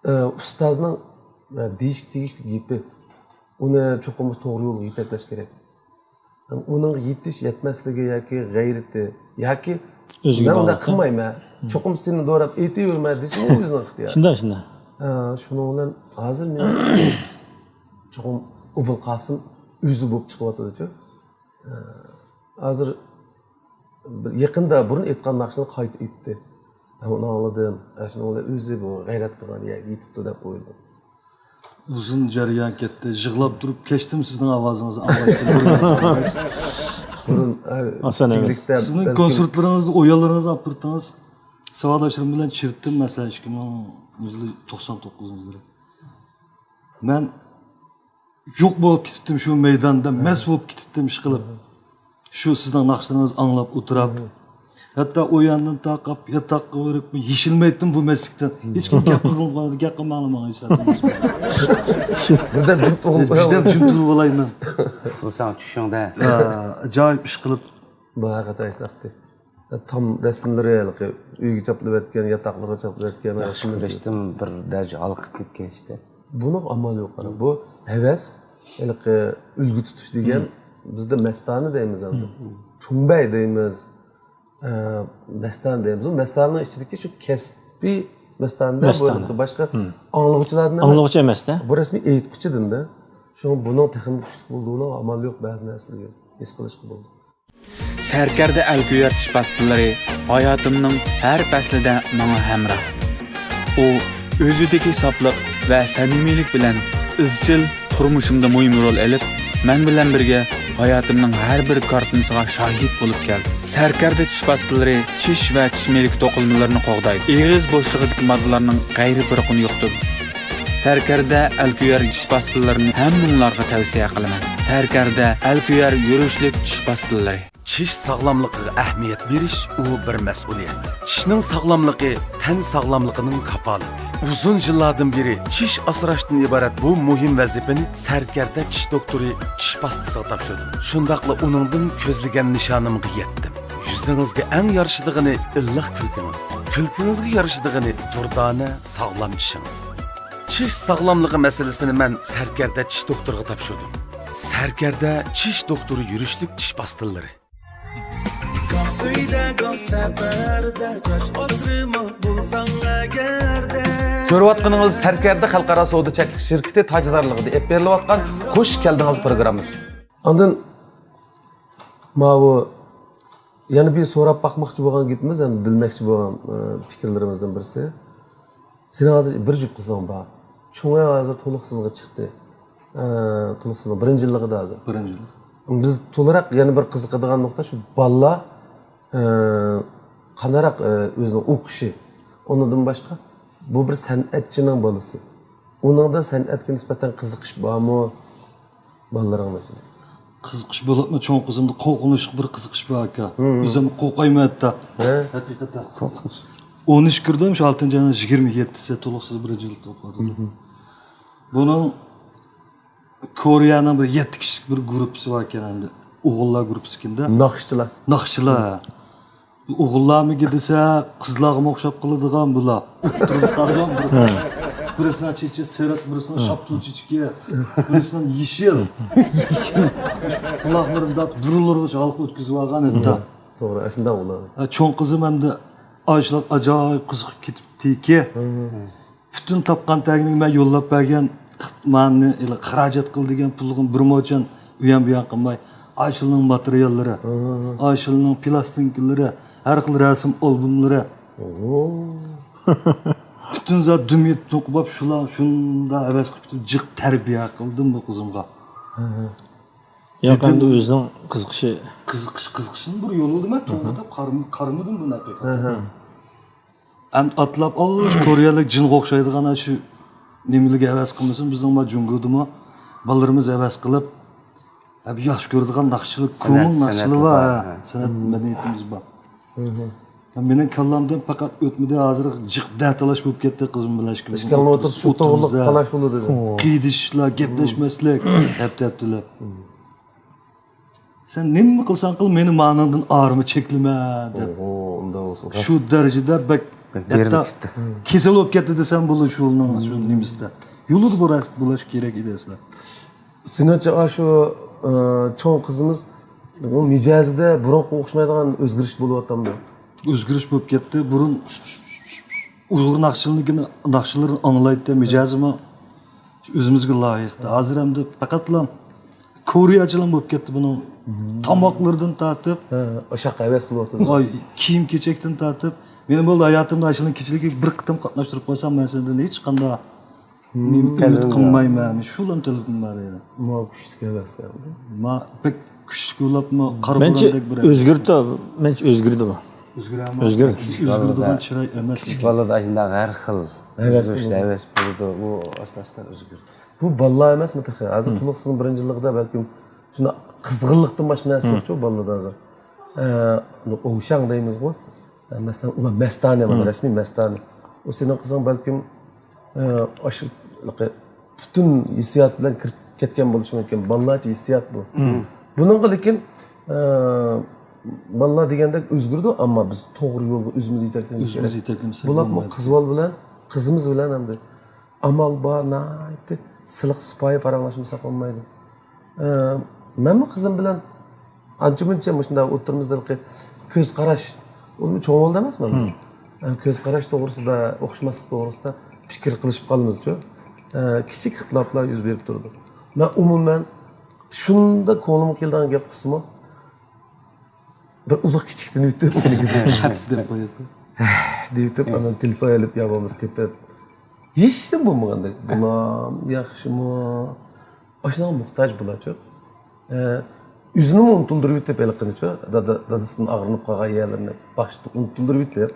ئە، ئۇستازنىڭ، ئە، دېيىشكە تېگىشلىك گېپى. ئۇنى چوقۇم توغرا يولغا يېتەكلەش كېرەك. ئۇنىڭغا يېتىش يەتمەسلىكى ياكى غەيرىتى ياكى ئۆزىگە مەن ئۇنداق باغلىق. قىلمايمەن، چوقۇم سېنى دوراپ ئېيتىۋېرىمەن دېسىمۇ ئۆزىنىڭ ئىختىيارى. شۇنداق، شۇنداق. ھە، شۇنىڭ بىلەن ھازىر مېنىڭ چوقۇم ئوبۇلقاسىم ئۆزى بولۇپ چىقىۋاتىدۇچۇ. ھە، ھازىر بىر يېقىندا بۇرۇن ئېيتقان ناخشىنى قايتا ئېيتتى. ھە، ئۇنى ئاڭلىدىم. ھە، شۇنىڭ بىلەن ئۆزى بۇ غەيرەت قىلغان يەرگە يېتىپتۇ دەپ ئويلىدىم. ئۇزۇن جەريان كەتتى. يىغلاپ تۇرۇپ كەچتىم سىزنىڭ ئاۋازىڭىزنى ئاڭلاشتىن بۇرۇن. بۇرۇن، ئە، ئاسان ئەمەس. كىچىكلىكتە سىزنىڭ بەلكىم كونسېرتلىرىڭىزنى، ئويۇنلىرىڭىزنى ئاپىرىپ تۇرىڭىز. ساۋاقداشلىرىم بىلەن چىرىتتىم، مەسىلەن، ئىككى مىڭ توقسان توققۇزىنچى يىلى. مەن يوق بولۇپ كېتىپتىم شۇ مەيداندا، مەست بولۇپ كېتىپتىم ئىشقىلىپ. شۇ سىزنىڭ ناخشىلىرىڭىزنى ئاڭلاپ ئولتۇراپ، ھەتتا ئۇ ياندىن تارقاپ ياتاققا بېرىپ يېشىلمەيتتىم بۇ مەستلىكتىن. ھېچكىم گەپ قىلغىلى قويمىدى، گەپ قىلماڭلار ماڭا ھېچ زادىڭىز. بىردەم جىم تۇرۇپ بىردەم جىم تۇرۇپ ئالايمەن. بۇ ساڭا چۈشۈڭدە. ھە، ئاجايىپ ئىش قىلىپ. بۇ ھەقىقەتەن ئىشناقتى. تام رەسىملىرى ھېلىقى ئۆيگە چاپلىۋەتكەن، ياتاقلىرىغا چاپلىۋەتكەن ياخشى رەسىملىرى. قىلىشتىم بىر دەرىجە ھالقىپ كەتكەن ئىشتە. بۇنىڭغا ئامال يوق. قارا، بۇ ھەۋەس، ھېلىقى ئۈلگە تۇتۇش دېگەن، بىزدە مەستانە دەيمىز ئەمدى. چوڭبەي دەيمىز، ئە، مەستانە دەيمىز. بۇ مەستانىنىڭ ئىچىدىكى شۇ كەسپىي مەستانە، بۇ مەستانە. ھېلىقى باشقا ئاڭلىغۇچىلاردىن ئەمەس. ئاڭلىغۇچى ئەمەس-دە. بۇ رەسمىي ئېيتقۇچىدىن-دە. شۇڭا بۇنىڭ تېخىمۇ كۈچلۈك بولىدۇ، بۇنىڭغا ئامال يوق، بەزى نەرسىلەرگە ھېس قىلىشقا بولىدۇ. سەركەردە ئەلكۆيەر چىش پاستىلىرى ھاياتىمنىڭ ھەر پەسلىدە ماڭا ھەمراھ. ئۇ ئۆزىدىكى ساپلىق ۋە سەمىمىيلىك بىلەن ئىزچىل تۇرمۇشۇمدا مۇھىم رول ئېلىپ، مەن بىلەن بىرگە ھاياتىمنىڭ ھەر بىر كارتىنىسىغا شاھىت بولۇپ كەلدى. سەركەردە چىش پاستىلىرى چىش ۋە چىش مىلىكى توقۇلمىلىرىنى قوغدايدۇ. ئېغىز بوشلۇقىدىكى ماددىلارنىڭ غەيرىي پۇرىقىنى يوقىتىدۇ. سەركەردە ئەلكۆيەر چىش پاستىلىرىنى ھەممىڭلارغا تەۋسىيە قىلىمەن. سەركەردە ئەلكۆيەر يۈرۈشلۈك چىش پاستىلىرى. چىش ساغلاملىقىغا ئەھمىيەت بېرىش، ئۇ بىر مەسئۇلىيەت. چىشنىڭ ساغلاملىقى تەن ساغلاملىقىنىڭ كاپالىتى. ئۇزۇن يىللاردىن بېرى چىش ئاسراشتىن ئىبارەت بۇ مۇھىم ۋەزىپىنى سەركەردە چىش دوختۇرى چىش پاستىسىغا تاپشۇردۇم. شۇنداقلا ئۇنىڭدىن كۆزلىگەن نىشانىمغا يەتتىم. يۈزىڭىزگە ئەڭ يارىشىدىغىنى ئىللىق كۈلكىڭىز. كۈلكىڭىزگە يارىشىدىغىنى دۇردانە، ساغلام چىشىڭىز. چىش ساغلاملىقى مەسىلىسىنى مەن سەركەردە چىش دوختۇرىغا تاپشۇردۇم. سەركەردە چىش دوختۇرى يۈرۈشلۈك چىش پاستىلىرى. گاھ ئۆيدە، گاھ سەپەردە، چاچ ئاسرىما بولساڭ ئەگەردە. كۆرۈۋاتقىنىڭىز سەركەردە خەلقئارا سودا چەكلىك شىركىتى تاجدارلىقىدا ئېلىپ بېرىلىۋاتقان خۇش كەلدىڭىز پروگراممىسى. ئاندىن ماۋۇ يەنە بىر سوراپ باقماقچى بولغان گېپىمىز، يەنى بىلمەكچى بولغان، ئە، پىكىرلىرىمىزدىن بىرسى. سېنىڭ ھازىر بىر جۈپ قىزىڭ بار. چوڭى ھازىر تولۇقسىزغا چىقتى. ئە، تولۇقسىزنىڭ بىرىنچى يىللىقىدا ھازىر. بىرىنچى يىللىق. بىز تولىراق يەنە بىر قىزىقىدىغان نۇقتا شۇ بالىلار، ئە، قانداقراق، ئە، ئۆزىنىڭ ئوقۇشى. ئۇنىڭدىن باشقا بۇ بىر سەنئەتچىنىڭ بالىسى. ئۇنىڭدا سەنئەتكە نىسبەتەن قىزىقىش بارمۇ؟ بالىلىرىڭ مەسىلەن. قىزىقىش بولۇپمۇ چوڭ قىزىمدا قورقۇنچلۇق بىر قىزىقىش بار ئاكا. مم. ئۆزۈم قورقايمەن ھەتتا. ھە؟ ھەقىقەتەن. ئون ئۈچ كىردىم، شۇ ئالتىنچى ئاينىڭ يىگىرمە يەتتىسى تولۇقسىز بىرىنچى يىلدا ئوقۇۋاتىدۇ. مم. بۇنىڭ كورېيەنىڭ بىر يەتتە كىشىلىك بىر گۇرۇپپىسى بار ئىكەن ئەمدى. ئوغۇللار گۇرۇپپىسى ئىكەن-دە. ناخشىچىلار. ناخشىلار. ئوغۇللارمىكى دېسە، قىزلارغىمۇ ئوخشاپ قالىدىغان بۇلار. ئوتتۇرىدا قارىغان بىر، بىرىسىنىڭ چېچى سېرىق، بىرىسىنىڭ شاپتۇل چېچىكى، بىرىسىنىڭ يېشىل. قۇلاقلىرىدا بۇرۇنلىرىغىچە ھالقا ئۆتكۈزۈۋالغان ھەتتا. توغرا، ئاشۇنداق ئۇلار. ھە، چوڭ قىزىم ئەمدى ئاشۇلارغا ئاجايىپ قىزىقىپ كېتىپتىكى. پۈتۈن تاپقان تەگىنىگە مەن يوللاپ بەرگەن، مانى خىراجەت قىل دېگەن پۇللىرىم بىر موچەن ئۇيان بۇيان قىلماي، ئاشۇلىنىڭ ماتېرىياللىرى، ئاشۇلىنىڭ پىلاستىنكىلىرى، ھەر خىل رەسىم ئالبوملىرى. پۈتۈن زات دۈم يېتىپ توقۇپ، شۇلار شۇنداق ھەۋەس قىلىپ جىق تەربىيە قىلدىم بۇ قىزىمغا. ياق، دېدىم، ئەمدى ئۆزىنىڭ قىزىقىشى. قىزىقىش، قىزىقىشنىڭ بىر يولى دېمەك، توغرا دەپ قارىم-، قارىمىدىم بۇنى ھەقىقەتەن. ئەمدى ئاتلاپ، ئاش كورېيەلىك جىنغا ئوخشايدىغان شۇ نېمىلىرگە ھەۋەس قىلمىسۇن، بىزنىڭ ما جۇڭگودىمۇ بالىلىرىمىز ھەۋەس قىلىپ، ھە، بۇ ياخشى كۆرىدىغان ناخشىلىق، سەنئەت، كومۇن سەنئەت ناخشىلار بار، بار، ھە. سەنئەت مەدەنىيىتىمىز بار. ھە، مېنىڭ كاللامدىن پەقەت ئۆتمىدى، ھازىر جىق دەتالاش بولۇپ كەتتى قىزىم بىلەن. ئىككىمىز ئىككىڭلار ئولتۇرۇپ شۇ توغرىلىق تالاش بولىدۇ. قىيدىشىشلار، گەپلەشمەسلىك، ھەپتە-ھەپتىلەپ. سەن نېمە قىلساڭ قىل، مېنى مانىڭدىن ئايرىما، چەكلىمە دەپ. ئوھو، ئۇنداق بولسا شۇ راست. دەرىجىدە بەك، بەك ھەتتا بېرىلىپ كەتتى. كېسەل بولۇپ كەتتى دېسەم بولىدۇ شۇنىڭ، شۇ نېمىسىدە. يولىدا بولاش، بولاش كېرەك ئىدى ئەسلى. سېنىڭچە، ئاشۇ، ئە، چوڭ قىزىمىز، ئۇ مىجەزىدە بۇرۇنقىغا ئوخشىمايدىغان ئۆزگىرىش بولۇۋاتامدۇ؟ ئۆزگىرىش بولۇپ كەتتى. بۇرۇن ئۇيغۇر ناخشىلىرىنى، ناخشىلىرىنى ئاڭلايتتى، مىجەزىمۇ ئۆزىمىزگە لايىق. ھازىر ئەمدى پەقەتلا كورېيەچىلا بولۇپ كەتتى بۇنىڭ. تاماقلىرىدىن تارتىپ، ھە، ئاشاق ھەۋەس قىلىۋاتىدۇ. ئاي، كىيىم-كېچەكتىن تارتىپ، مېنى بولدى ھاياتىمدا ئاشۇنىڭ كېچىلىكىگە بىر قېتىم قاتناشتۇرۇپ قويسام، مەن سەندىن ھېچقانداق نېمە ئۈمىد قىلمايمەن. شۇلا تېلېفون بار ئىدى. ما كۈچلۈك ھەۋەس قىلدى. ما بەك كۈچلۈك بولۇپمۇ، مەنچە قارىغۇدەك بىر ئۆزگىرىدۇ، مەنچە ئۆزگىرىدۇ بۇ. ئۆزگىرەمۇ. ئۆزگىرىدۇ. ئۆزگىرىدىغان چىراي ئەمەس. كىچىك بالىدا ئاشۇنداق ھەر خىل ھەۋەس ئۆزگىرىش، بولىدۇ. ھەۋەس بولىدۇ. ئۇ ئاستا-ئاستا ئۆزگىرىدۇ. بۇ بالىلار ئەمەسمۇ تېخى؟ ھازىر تولۇق سىزنىڭ بىرىنچى يىللىقىدا بەلكىم شۇنداق قىزغىنلىقتىن باشقا نەرسە يوقچۇ بالىلاردا ھازىر. ئە، ئوۋشاڭ دەيمىزغۇ. ئە، مەسىلەن، ئۇلار مەستانە، مانا رەسمىي مەستانە. ئۇ سېنىڭ قىزىڭ بەلكىم، ئە، ئاشۇ پۈتۈن ھېسسىيات بىلەن كىرىپ كەتكەن بولۇشى مۇمكىن. بالىلارچە ھېسسىيات بۇ. بۇنىڭغا لېكىن، ئە، بالىلار دېگەندەك ئۆزگىرىدۇ، ئەمما بىز توغرا يولغا ئۆزىمىز يېتەكلىمىمىز كېرەك. يېتەكلىمىسەك بولمايدۇ. بۇلارمۇ قىز بالا بىلەن، قىزىمىز بىلەن ئەمدى ئامال بار، ناھايىتى سىلىق سىپايى پاراڭلاشمىساق بولمايدۇ. ئە، مەنمۇ قىزىم بىلەن ئانچە-مۇنچە مۇشۇنداق ئوتتۇرىمىزدىكى كۆز قاراش، ئۇ چوڭ بولدى ئەمەسمۇ؟ ئە، كۆز قاراش توغرىسىدا، ئوخشىماسلىق توغرىسىدا پىكىر قىلىشىپ قالىمىزچۇ. ئە، كىچىك ئىختىلاپلار يۈز بېرىپ تۇرىدۇ. مەن ئومۇمەن شۇنداق كۆڭلۈمگە كېلىدىغان گەپ قىلسىمۇ، بىر ئۇلۇغ كىچىكتىن ئۆتۈپ، سېنىڭكى دەپ قويۇپ، دېيىپ، ئاندىن تېلېفون ئېلىپ، يا بولمىسا تېپىپ، ھېچنېمە بولمىغاندەك، بالام، ياخشىمۇ؟ ئاشۇنىڭغا موھتاج بۇلارچۇ. ئە، ئۆزىنىمۇ ئۇنتۇلدۇرۇۋېتىپ ھېلىقىنىچۇ، دادا، دادىسىدىن ئاغرىنىپ قالغان يەرلىرىنى باشتا ئۇنتۇلدۇرۇۋېتىپ،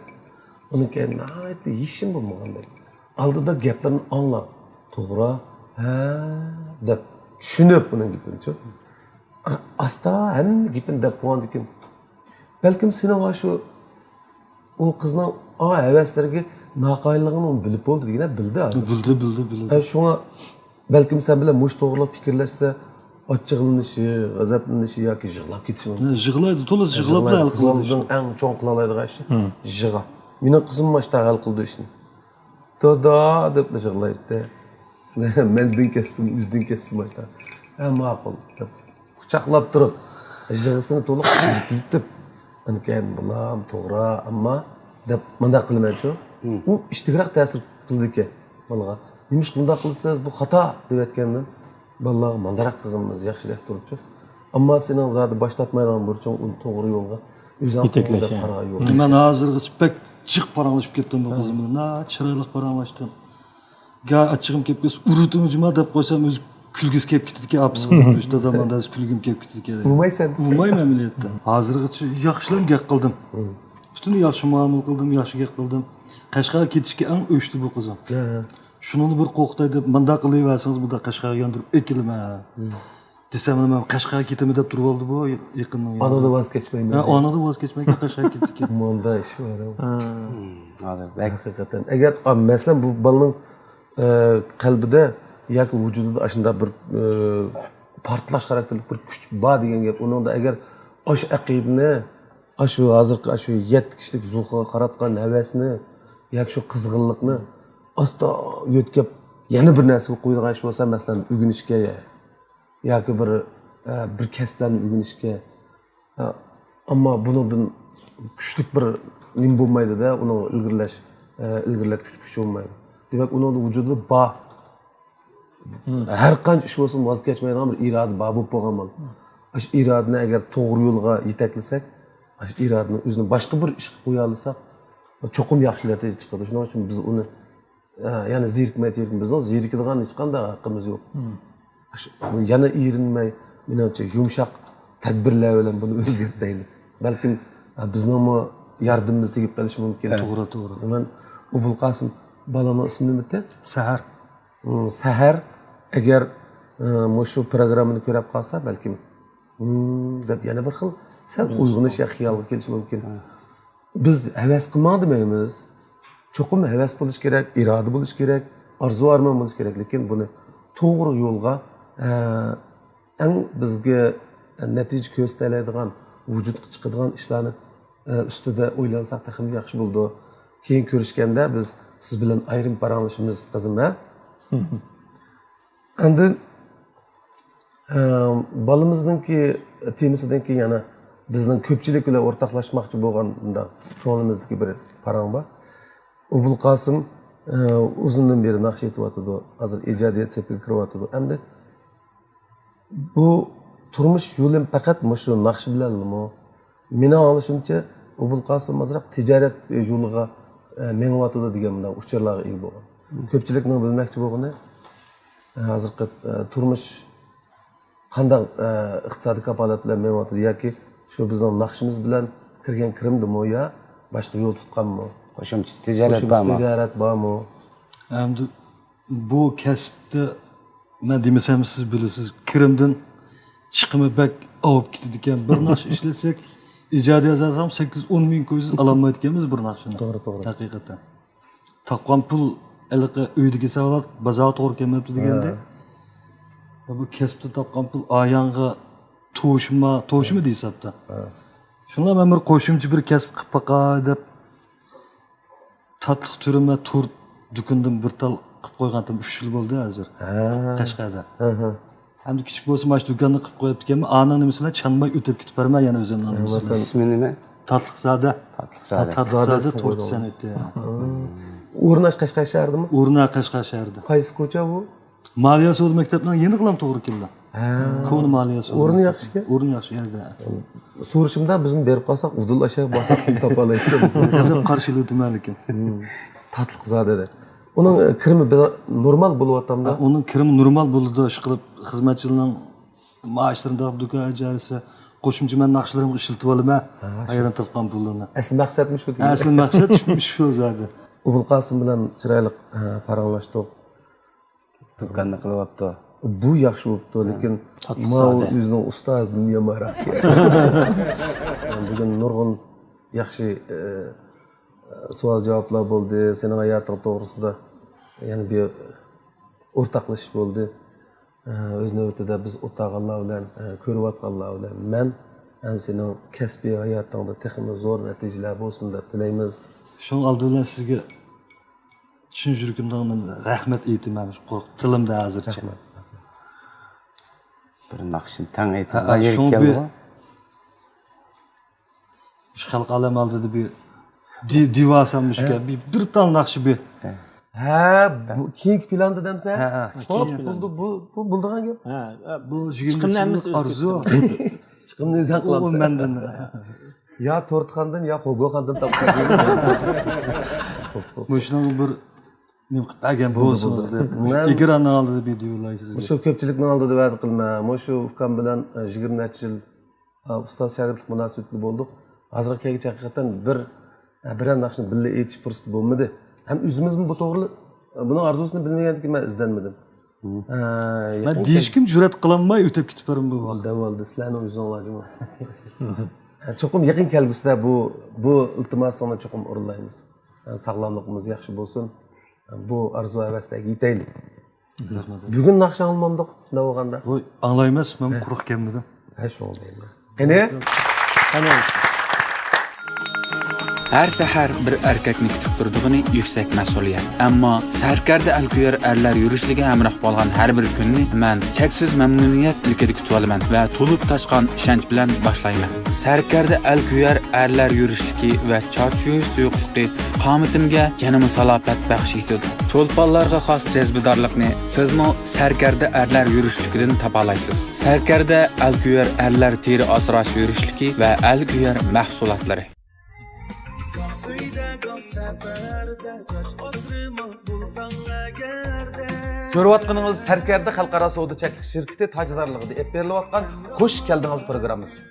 ئۇنىڭ كەينىدىن ناھايىتى ھېچنېمە بولمىغاندەك، ئالدىدا گەپلىرىنى ئاڭلاپ، توغرا، ھە، دەپ چۈشىنىپ ئۇنىڭ گېپىنىچۇ. ئاستا ھەممە گېپىنى دەپ بولغاندىكىن، بەلكىم سېنىڭ ئاشۇ ئۇ قىزنىڭ ئا ھەۋەسلىرىگە ناقايىللىقىنى ئۇ بىلىپ بولدى دېگىنە، بىلدى ھازىر. بىلدى، بىلدى، بىلدى. ھە، شۇڭا بەلكىم سەن بىلەن مۇشۇ توغرىلىق پىكىرلەشسە، ئاچچىقلىنىشى، غەزەپلىنىشى ياكى يىغلاپ كېتىشى مۇمكىن. يىغلايدۇ، تولىسى يىغلاپلا ھەل قىلىدۇ. قىزلارنىڭ ئەڭ چوڭ قىلالايدىغان ئىشى يىغا. مېنىڭ قىزىم ماشتا ھەل قىلىدۇ ئىشنى. دادا دەپلا يىغلايتتى. مەندىن كەتسىمۇ، ئۆزىدىن كەتسىمۇ ماشتا. ھە، ماقۇل دەپ قۇچاقلاپ تۇرۇپ، يىغىسىنى تولۇق پۈتۈۋېتىپ، ئانىكەن بالام، توغرا، ئەمما دەپ مۇنداق قىلىمەنچۇ. ئۇ ئىتتىكرەك تەسىر قىلىدىكەن بالىغا. نېمىشقا مۇنداق قىلىسىز، بۇ خاتا دەۋەتكەندىن بالىلارغا مانداراق قىلغىنىمىز ياخشى دەپ تۇرۇپچۇ. ئەمما سېنىڭ زادى باش تارتمايدىغان بۇرچۇڭ ئۇنى توغرا يولغا ئۆزۈڭ يېتەكلەش، قىلغىن دەپ قارىغان يول. مەن ھازىرغىچە بەك جىق پاراڭلىشىپ كەتتىم بۇ قىزىم بىلەن. ناھايىتى چىرايلىق پاراڭلاشتىم. گاھى ئاچچىقىم كەپ كەتسە، ئۇرۇتىمۇ جۇما دەپ قويسام، ئۆزى كۈلگۈسى كەپ كېتىدىكەن، ئاپىسىغا دەپ قويۇش، دادام، دادىسى كۈلگۈم كەپ كېتىدىكەن. ئۇرمايسەن. ئۇرمايمەن ئەمەلىيەتتە. ھازىرغىچە ياخشىلا گەپ قىلدىم. پۈتۈن ياخشى مۇئامىلە قىلدىم، ياخشى گەپ قىلدىم. قەشقەرگە كېتىشكە ئەڭ ئۆچتى بۇ قىزىم. شۇنىڭدا بىر قورقۇتاي دەپ، مۇنداق قىلىۋەرسىڭىز، بۇنداق قەشقەرگە ياندۇرۇپ ئەكېلىمەن دېسەم، مانا مەن قەشقەرگە كېتىمەن دەپ تۇرۇۋالدى بۇ يېقىننىڭ. ئانىدىن ۋاز كەچمەيمەن. ھە، ئانىدىن ۋاز كەچمەيدىكەن، قەشقەرگە كېتىدىكەن. مۇنداق ئىش بار. ھازىر ھەقىقەتەن. ئەگەر، ئا، مەسىلەن، بۇ بالىنىڭ، ئە، قەلبىدە ياكى ۋۇجۇدىدا ئاشۇنداق بىر، ئە، پارتلاش خاراكتېرلىك بىر كۈچ بار دېگەن گەپ. ئۇنىڭدا ئەگەر ئاشۇ ئەقىدىنى، ئاشۇ ھازىرقى ئاشۇ يەتتە كىشىلىك زوخىغا قاراتقان ھەۋەسنى ياكى شۇ قىزغىنلىقنى ئاستا يۆتكەپ، يەنە بىر نەرسىگە قويىدىغان ئىش بولسا، مەسىلەن، ئۆگىنىشكە ياكى بىر، ئە، بىر كەسىپلەرنى ئۆگىنىشكە. ئە، ئەمما بۇنىڭدىن كۈچلۈك بىر نېمە بولمايدۇ-دە، ئۇنىڭ ئىلگىرىلەش، ئە، ئىلگىرىلەتكۈچ كۈچ بولمايدۇ. دېمەك، ئۇنىڭدا ۋۇجۇدىدا بار. ھەر قانچە ئىش بولسۇن، ۋاز كەچمەيدىغان بىر ئىرادە بار بولۇپ بولغان مانا. ئاشۇ ئىرادىنى ئەگەر توغرا يولغا يېتەكلىسەك، ئاشۇ ئىرادىنى ئۆزىنى باشقا بىر ئىشقا قويالىساق، چوقۇم ياخشى نەتىجە چىقىدۇ. شۇنىڭ ئۈچۈن بىز ئۇنى ئە، يەنە زېرىكمەي تېرىكمەي، بىزنىڭ زېرىكىدىغان ھېچقانداق ھەققىمىز يوق. ش-، يەنە ئېرىنمەي، مېنىڭچە يۇمشاق تەدبىرلەر بىلەن بۇنى ئۆزگەرتەيلى. بەلكىم، ئە، بىزنىڭمۇ ياردىمىمىز تېگىپ قېلىشى مۇمكىن. توغرا، توغرا. مەن ئوبۇلقاسىم، بالامنىڭ ئىسمى نېمە ئىدى؟ سەھەر. م، سەھەر، ئەگەر، ئە، مۇشۇ پروگراممىنى كۆرۈپ قالسا، بەلكىم، م، دەپ يەنە بىر خىل سەل ئويغىنىش يا خىيالغا كېلىشى مۇمكىن. بىز ھەۋەس قىلماڭ دېمەيمىز. چوقۇم ھەۋەس بولۇش كېرەك، ئىرادە بولۇش كېرەك، ئارزۇ ئارمان بولۇش كېرەك. لېكىن بۇنى توغرا يولغا، ئە، ئەڭ بىزگە نەتىجە كۆرسىتەلەيدىغان، ۋۇجۇدقا چىقىدىغان ئىشلارنى، ئە، ئۈستىدە ئويلانساق تېخىمۇ ياخشى بولىدۇ. كېيىن كۆرۈشكەندە بىز سىز بىلەن ئايرىم پاراڭلىشىمىز، قىزىم، ھە؟ ئاندىن، ئە، بالىمىزنىڭكى تېمىسىدىن كېيىن يەنە بىزنىڭ كۆپچىلىك بىلەن ئورتاقلاشماقچى بولغان مۇنداق كۆڭلىمىزدىكى بىر پاراڭ بار. ئوبۇلقاسىم، ئە، ئۇزۇندىن بېرى ناخشا ئېيتىۋاتىدۇ. ھازىر ئىجادىيەت سېپىگە كىرىۋاتىدۇ. ئەمدى بۇ تۇرمۇش يولى پەقەت مۇشۇ ناخشا بىلەنلىمۇ؟ مېنىڭ ئاڭلىشىمچە، ئوبۇلقاسىم ئازراق تىجارەت يولىغا، ئە، مېڭىۋاتىدۇ دېگەن مۇنداق ئۇچۇرلارغا ئىگە بولغان. كۆپچىلىكنىڭ بىلمەكچى بولغىنى، ئە، ھازىرقى، ئە، تۇرمۇش قانداق، ئە، ئىقتىسادىي كاپالەت بىلەن مېڭىۋاتىدۇ ياكى شۇ بىزنىڭ ناخشىمىز بىلەن كىرگەن كىرىمدىمۇ يا باشقا يول تۇتقانمۇ؟ قوشۇمچە تىجارەت قوشۇمچە بارمۇ؟ تىجارەت بارمۇ؟ ئەمدى بۇ كەسىپتە مەن دېمىسەم، سىز بىلىسىز، كىرىمدىن چىقىمى بەك ئاۋۇپ كېتىدىكەن. بىر ناخشا ئىشلەتسەك، ئىجادىي يازسام سەككىز ئون مىڭ كويسىز ئالالمايدىكەنمىز بىر ناخشىنى. توغرا، توغرا. ھەقىقەتەن. تاپقان پۇل ھېلىقى ئۆيدىكى ساۋاق بازارغا توغرا كەلمەپتۇ دېگەندەك. ھە. بۇ كەسىپتە تاپقان پۇل ئاياڭغا توشىما، توشىما دېسەپتە. ھە. شۇڭا مەن بىر قوشۇمچە بىر كەسىپ قىلىپ باقاي دەپ، تاتلىق تۈرۈم ۋە تورت دۇكىنىدىن بىر تال قىلىپ قويغانتىم، ئۈچ يىل بولدى ھازىر. ھە. قەشقەردە. ھە، ھە. ئەمدى كىچىك بولسا مانا شۇ دۇكاننى قىلىپ قويۇپتىكەنمەن، ئانىڭ نېمىسى بىلەن چانماي ئۆتۈپ كېتىپ بارىمەن يەنە ئۆزۈمنىڭ نېمىسى بىلەن. ئىسمى نېمە؟ تاتلىقزادە. تاتلىقزادە. تاتلىقزادە تورت سەنئىتى. ئورنى قەشقەر شەھىرىدىمۇ؟ ئورنى قەشقەر شەھىرىدە. قايسى كوچا بۇ؟ مالىيە سودا مەكتەپنىڭ يېنىغىلا توغرا كېلىدۇ. ھە. كونا مالىيە سودا مەكتەپى. ئورنى ياخشىكەن. ئورنى ياخشى يەردە. سورىشىمدا بىزمۇ بېرىپ قالساق، ئۇدۇل ئاشاق بارساق سېنى تاپالايتتى. غەزەپ قارشى ئېلىۋېتىمەن لېكىن. تاتلىقزادە دە. ئۇنىڭ، ئە، كىرىمى بىر نورمال بولۇۋاتامدا؟ ئۇنىڭ كىرىمى نورمال بولىدۇ، ئىشقىلىپ خىزمەتچىلىرىنىڭ مائاشلىرىنى داپ دۇكان ئىجارىسى، قوشۇمچە مەن ناخشىلىرىمغا ئىشلىتىۋالىمەن. ھە، شۇ. ئايرىم تاپقان پۇللىرىنى. ئەسلى مەقسەتمۇ شۇ دېگەن. ئەسلى مەقسەت شۇ، شۇ زادى. ئوبۇلقاسىم بىلەن چىرايلىق، ھە، پاراڭلاشتۇق. دۇكاننى قىلىۋاپتۇ. بۇ ياخشى بوپتۇ، لېكىن تاتلىق ماۋۇ سادە. ئۆزىنىڭ ئۇستازىدىن يامانراق. بۈگۈن نۇرغۇن ياخشى، ئە، سوئال-جاۋابلار بولدى. سېنىڭ ھاياتىڭ توغرىسىدا يەنە بىر ئورتاقلىشىش بولدى. ئە، ئۆز نۆۋىتىدە بىز ئولتۇرغانلار بىلەن، ئە، كۆرۈۋاتقانلار بىلەن مەن ھەم سېنىڭ كەسپىي ھاياتىڭدا تېخىمۇ زور نەتىجىلەر بولسۇن دەپ تىلەيمىز. شۇنىڭ ئالدى بىلەن سىزگە چىن يۈرىكىمدىن رەھمەت ئېيتىمەن، قۇرۇق تىلىمدا ھازىرچە. رەھمەت. بىر ناخشىنى تەڭ ھە، ئېيتىدىغان ھە، يېرى شۇڭا بىر كەلدىغۇ. شۇ خەلق ئالەم ئالدىدا بىر دى-، دىۋاسام مۇشۇكەن، ھە. بىر، بىر تال ناخشا بىر. ھە. ھە، بۇ كېيىنكى پىلاندا دەمسە؟ ھە، ھە، خوپ، كېيىنكى بولدى، پىلاندا. بۇ، بۇ بولىدىغان گەپ. ھە، ھە، بۇ يىگىرمە چىقىمنى ھەممىسى ئۆزگەرتىپ ئارزۇ. چىقىمنى ئۆزۈڭ ئۇ، ئۇ قىلامسەن. مەندىن. يا تورتخاندىن، يا خوگوخاندىن تاپقان. مۇشۇنىڭغا بىر نېمە قىلىپ بەرگەن بولدى، بولسىڭىز بولدى. دەپ. مەن ئېكراننىڭ ئالدىدا ۋىدېو يوللاي سىزگە. مۇشۇ كۆپچىلىكنىڭ ئالدىدا ۋەدە قىلىمەن. مۇشۇ ئۇكام بىلەن، ئە، يىگىرمە نەچچە يىل، ئە، ئۇستاز شاگىرتلىق مۇناسىۋىتىدە بولدۇق. ھازىرغا كەلگۈچە ھەقىقەتەن بىر، ئە، بىرەر ناخشىنى بىللە ئېيتىش پۇرسىتى بولمىدى. ھەم ئۆزىمىزمۇ بۇ توغرىلىق، ئە، بۇنىڭ ئارزۇسىنى بىلمىگەندىن كېيىن مەن ئىزدەنمىدىم. ئە، مەن يېقىن دېيىشكىمۇ كەلگۈسى جۈرئەت قىلالماي ئۆتۈپ كېتىپ بارىمەن بۇ ۋاقىت. دەۋالدى، سىلەرنىڭ ئۆزۈڭلار جۇمۇ. ئە، چوقۇم يېقىن كەلگۈسىدە بۇ، بۇ ئىلتىماسىڭنى چوقۇم ئورۇنلايمىز. ئە، ساغلاملىقىمىز ياخشى بولسۇن. ئە، بۇ ئارزۇ ھەۋەسلەرگە يېتەيلى. رەھمەت. بۈگۈن ناخشا ئاڭلىمامدۇق، نېمە بولغاندا؟ ۋوي، ئاڭلايمىز، مەن ھە. قۇرۇق كەلمىدىم. ھە، شۇڭا دەيمەن. قېنى؟ قېنى بولسۇن. ھەر سەھەر بىر ئەركەكنى كۈتۈپ تۇرىدىغىنى يۈكسەك مەسئۇلىيەت. ئەمما سەركەردە ئەلكۆيەر ئەرلەر يۈرۈشلۈكى ھەمراھ بولغان ھەر بىر كۈننى مەن چەكسىز مەمنۇنىيەت ئىلكىدە كۈتۈۋالىمەن ۋە تولۇپ تاشقان ئىشەنچ بىلەن باشلايمەن. سەركەردە ئەلكۆيەر ئەرلەر يۈرۈشلۈكى ۋە چاچ يۇيۇش سۇيۇقلۇقى قامىتىمگە يەنىمۇ سالاپەت بەخش ئېتىدۇ. چولپانلارغا خاس جەزبىدارلىقنى سىزمۇ سەركەردە ئەرلەر يۈرۈشلۈكىدىن تاپالايسىز. سەركەردە ئەلكۆيەر ئەرلەر تېرە ئاسراش يۈرۈشلۈكى ۋە ئەلكۆيەر مەھسۇلاتلىرى. كۆرۈۋاتقىنىڭىز سەركەردە خەلقئارا سودا چەكلىك شىركىتى تاجدارلىقىدا ئېلىپ بېرىلىۋاتقان خۇش كەلدىڭىز پروگراممىسى.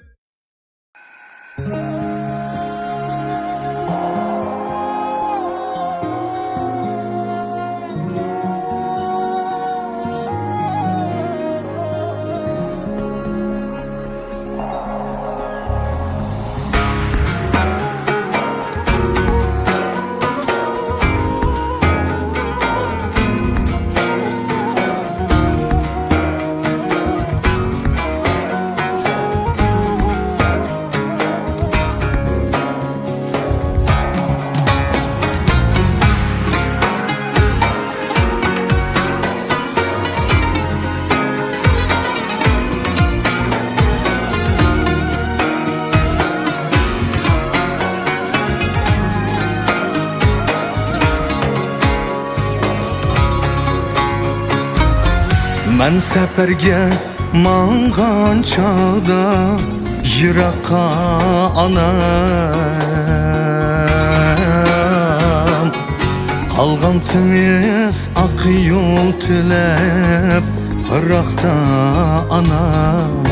مەن سەپەرگە ماڭغان چاغدا يىراققا ئانام، قالغان تىمىس ئاق يول تىلەپ قىراقتا ئانام.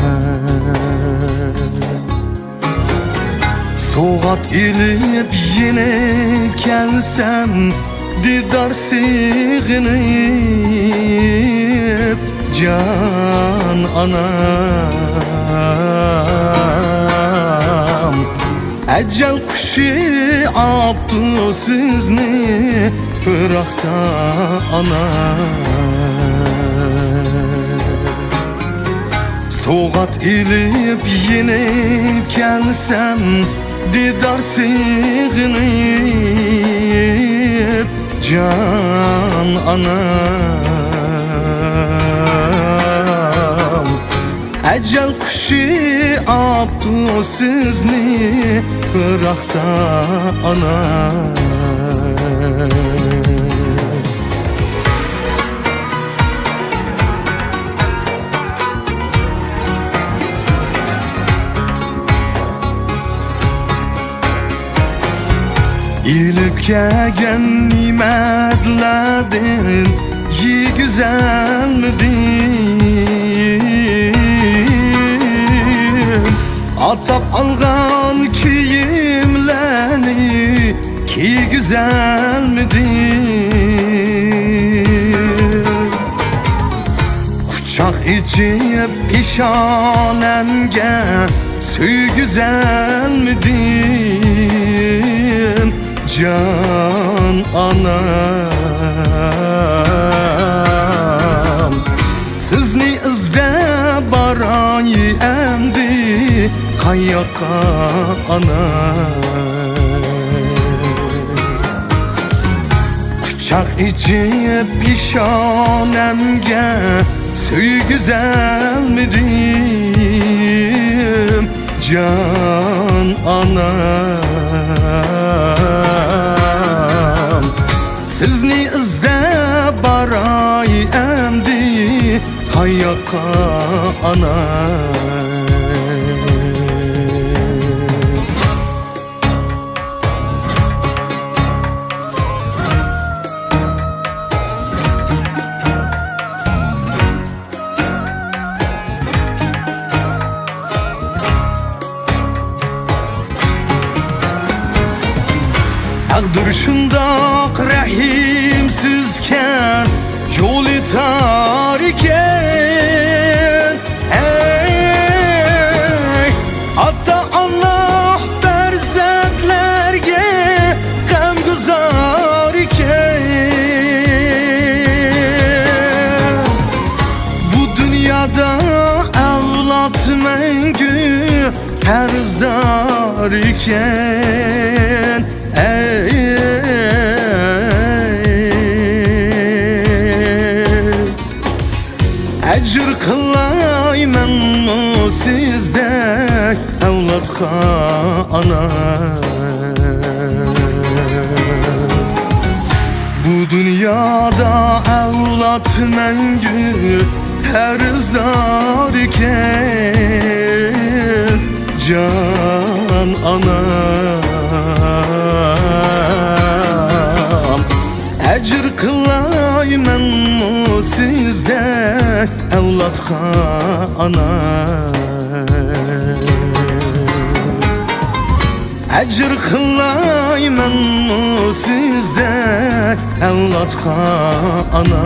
سوۋغات ئېلىپ يېنىپ كەلسەم، دىدار سېغىنىپ جان ئانام. ئەجەل قۇشى ئاپتۇ سىزنى پىراقتا ئانا. سوۋغات ئېلىپ يېنىپ كەلسەم، دىدار سېغىنىپ جان ئانام. ئەجەل قۇشى ئاپتۇ سىزنى پىراقتا ئانا. ئېلىپ كەلگەن نېمەتلەردىن يېگۈزەلمىدىم. ئاتاپ ئالغان كىيىملەرنى كىيگۈزەلمىدىم. قۇچاق ئېچىپ پېشانەمگە سۆيگۈزەلمىدىم، جان ئانام. سىزنى ئىزدەپ باراي ئەمدى قاياققا ئانا؟ قۇچاق ئېچىپ پېشانەمگە سۆيگۈزەلمىدىم، جان ئانام. سىزنى ئىزدەپ باراي ئەمدى قاياققا ئانا؟ تەقدىر شۇنداق رەھىمسىزكەن، يولى تار ئىكەن. ئەي، ئاتا-ئانا پەرزەنتلەرگە غەمگۇزار ئىكەن. بۇ دۇنيادا ئەۋلاد مەڭگۈ قەرزدار ئىكەن. ئەي، ئەجىر قىلايمەنمۇ سىزدەك ئەۋلادقا ئانا؟ بۇ دۇنيادا ئەۋلاد مەڭگۈ قەرزدار ئىكەن، جان ئانا. سىزدەك ئەۋلادقا ئانا. ئەجىر قىلايمەنمۇ سىزدەك ئەۋلادقا ئانا.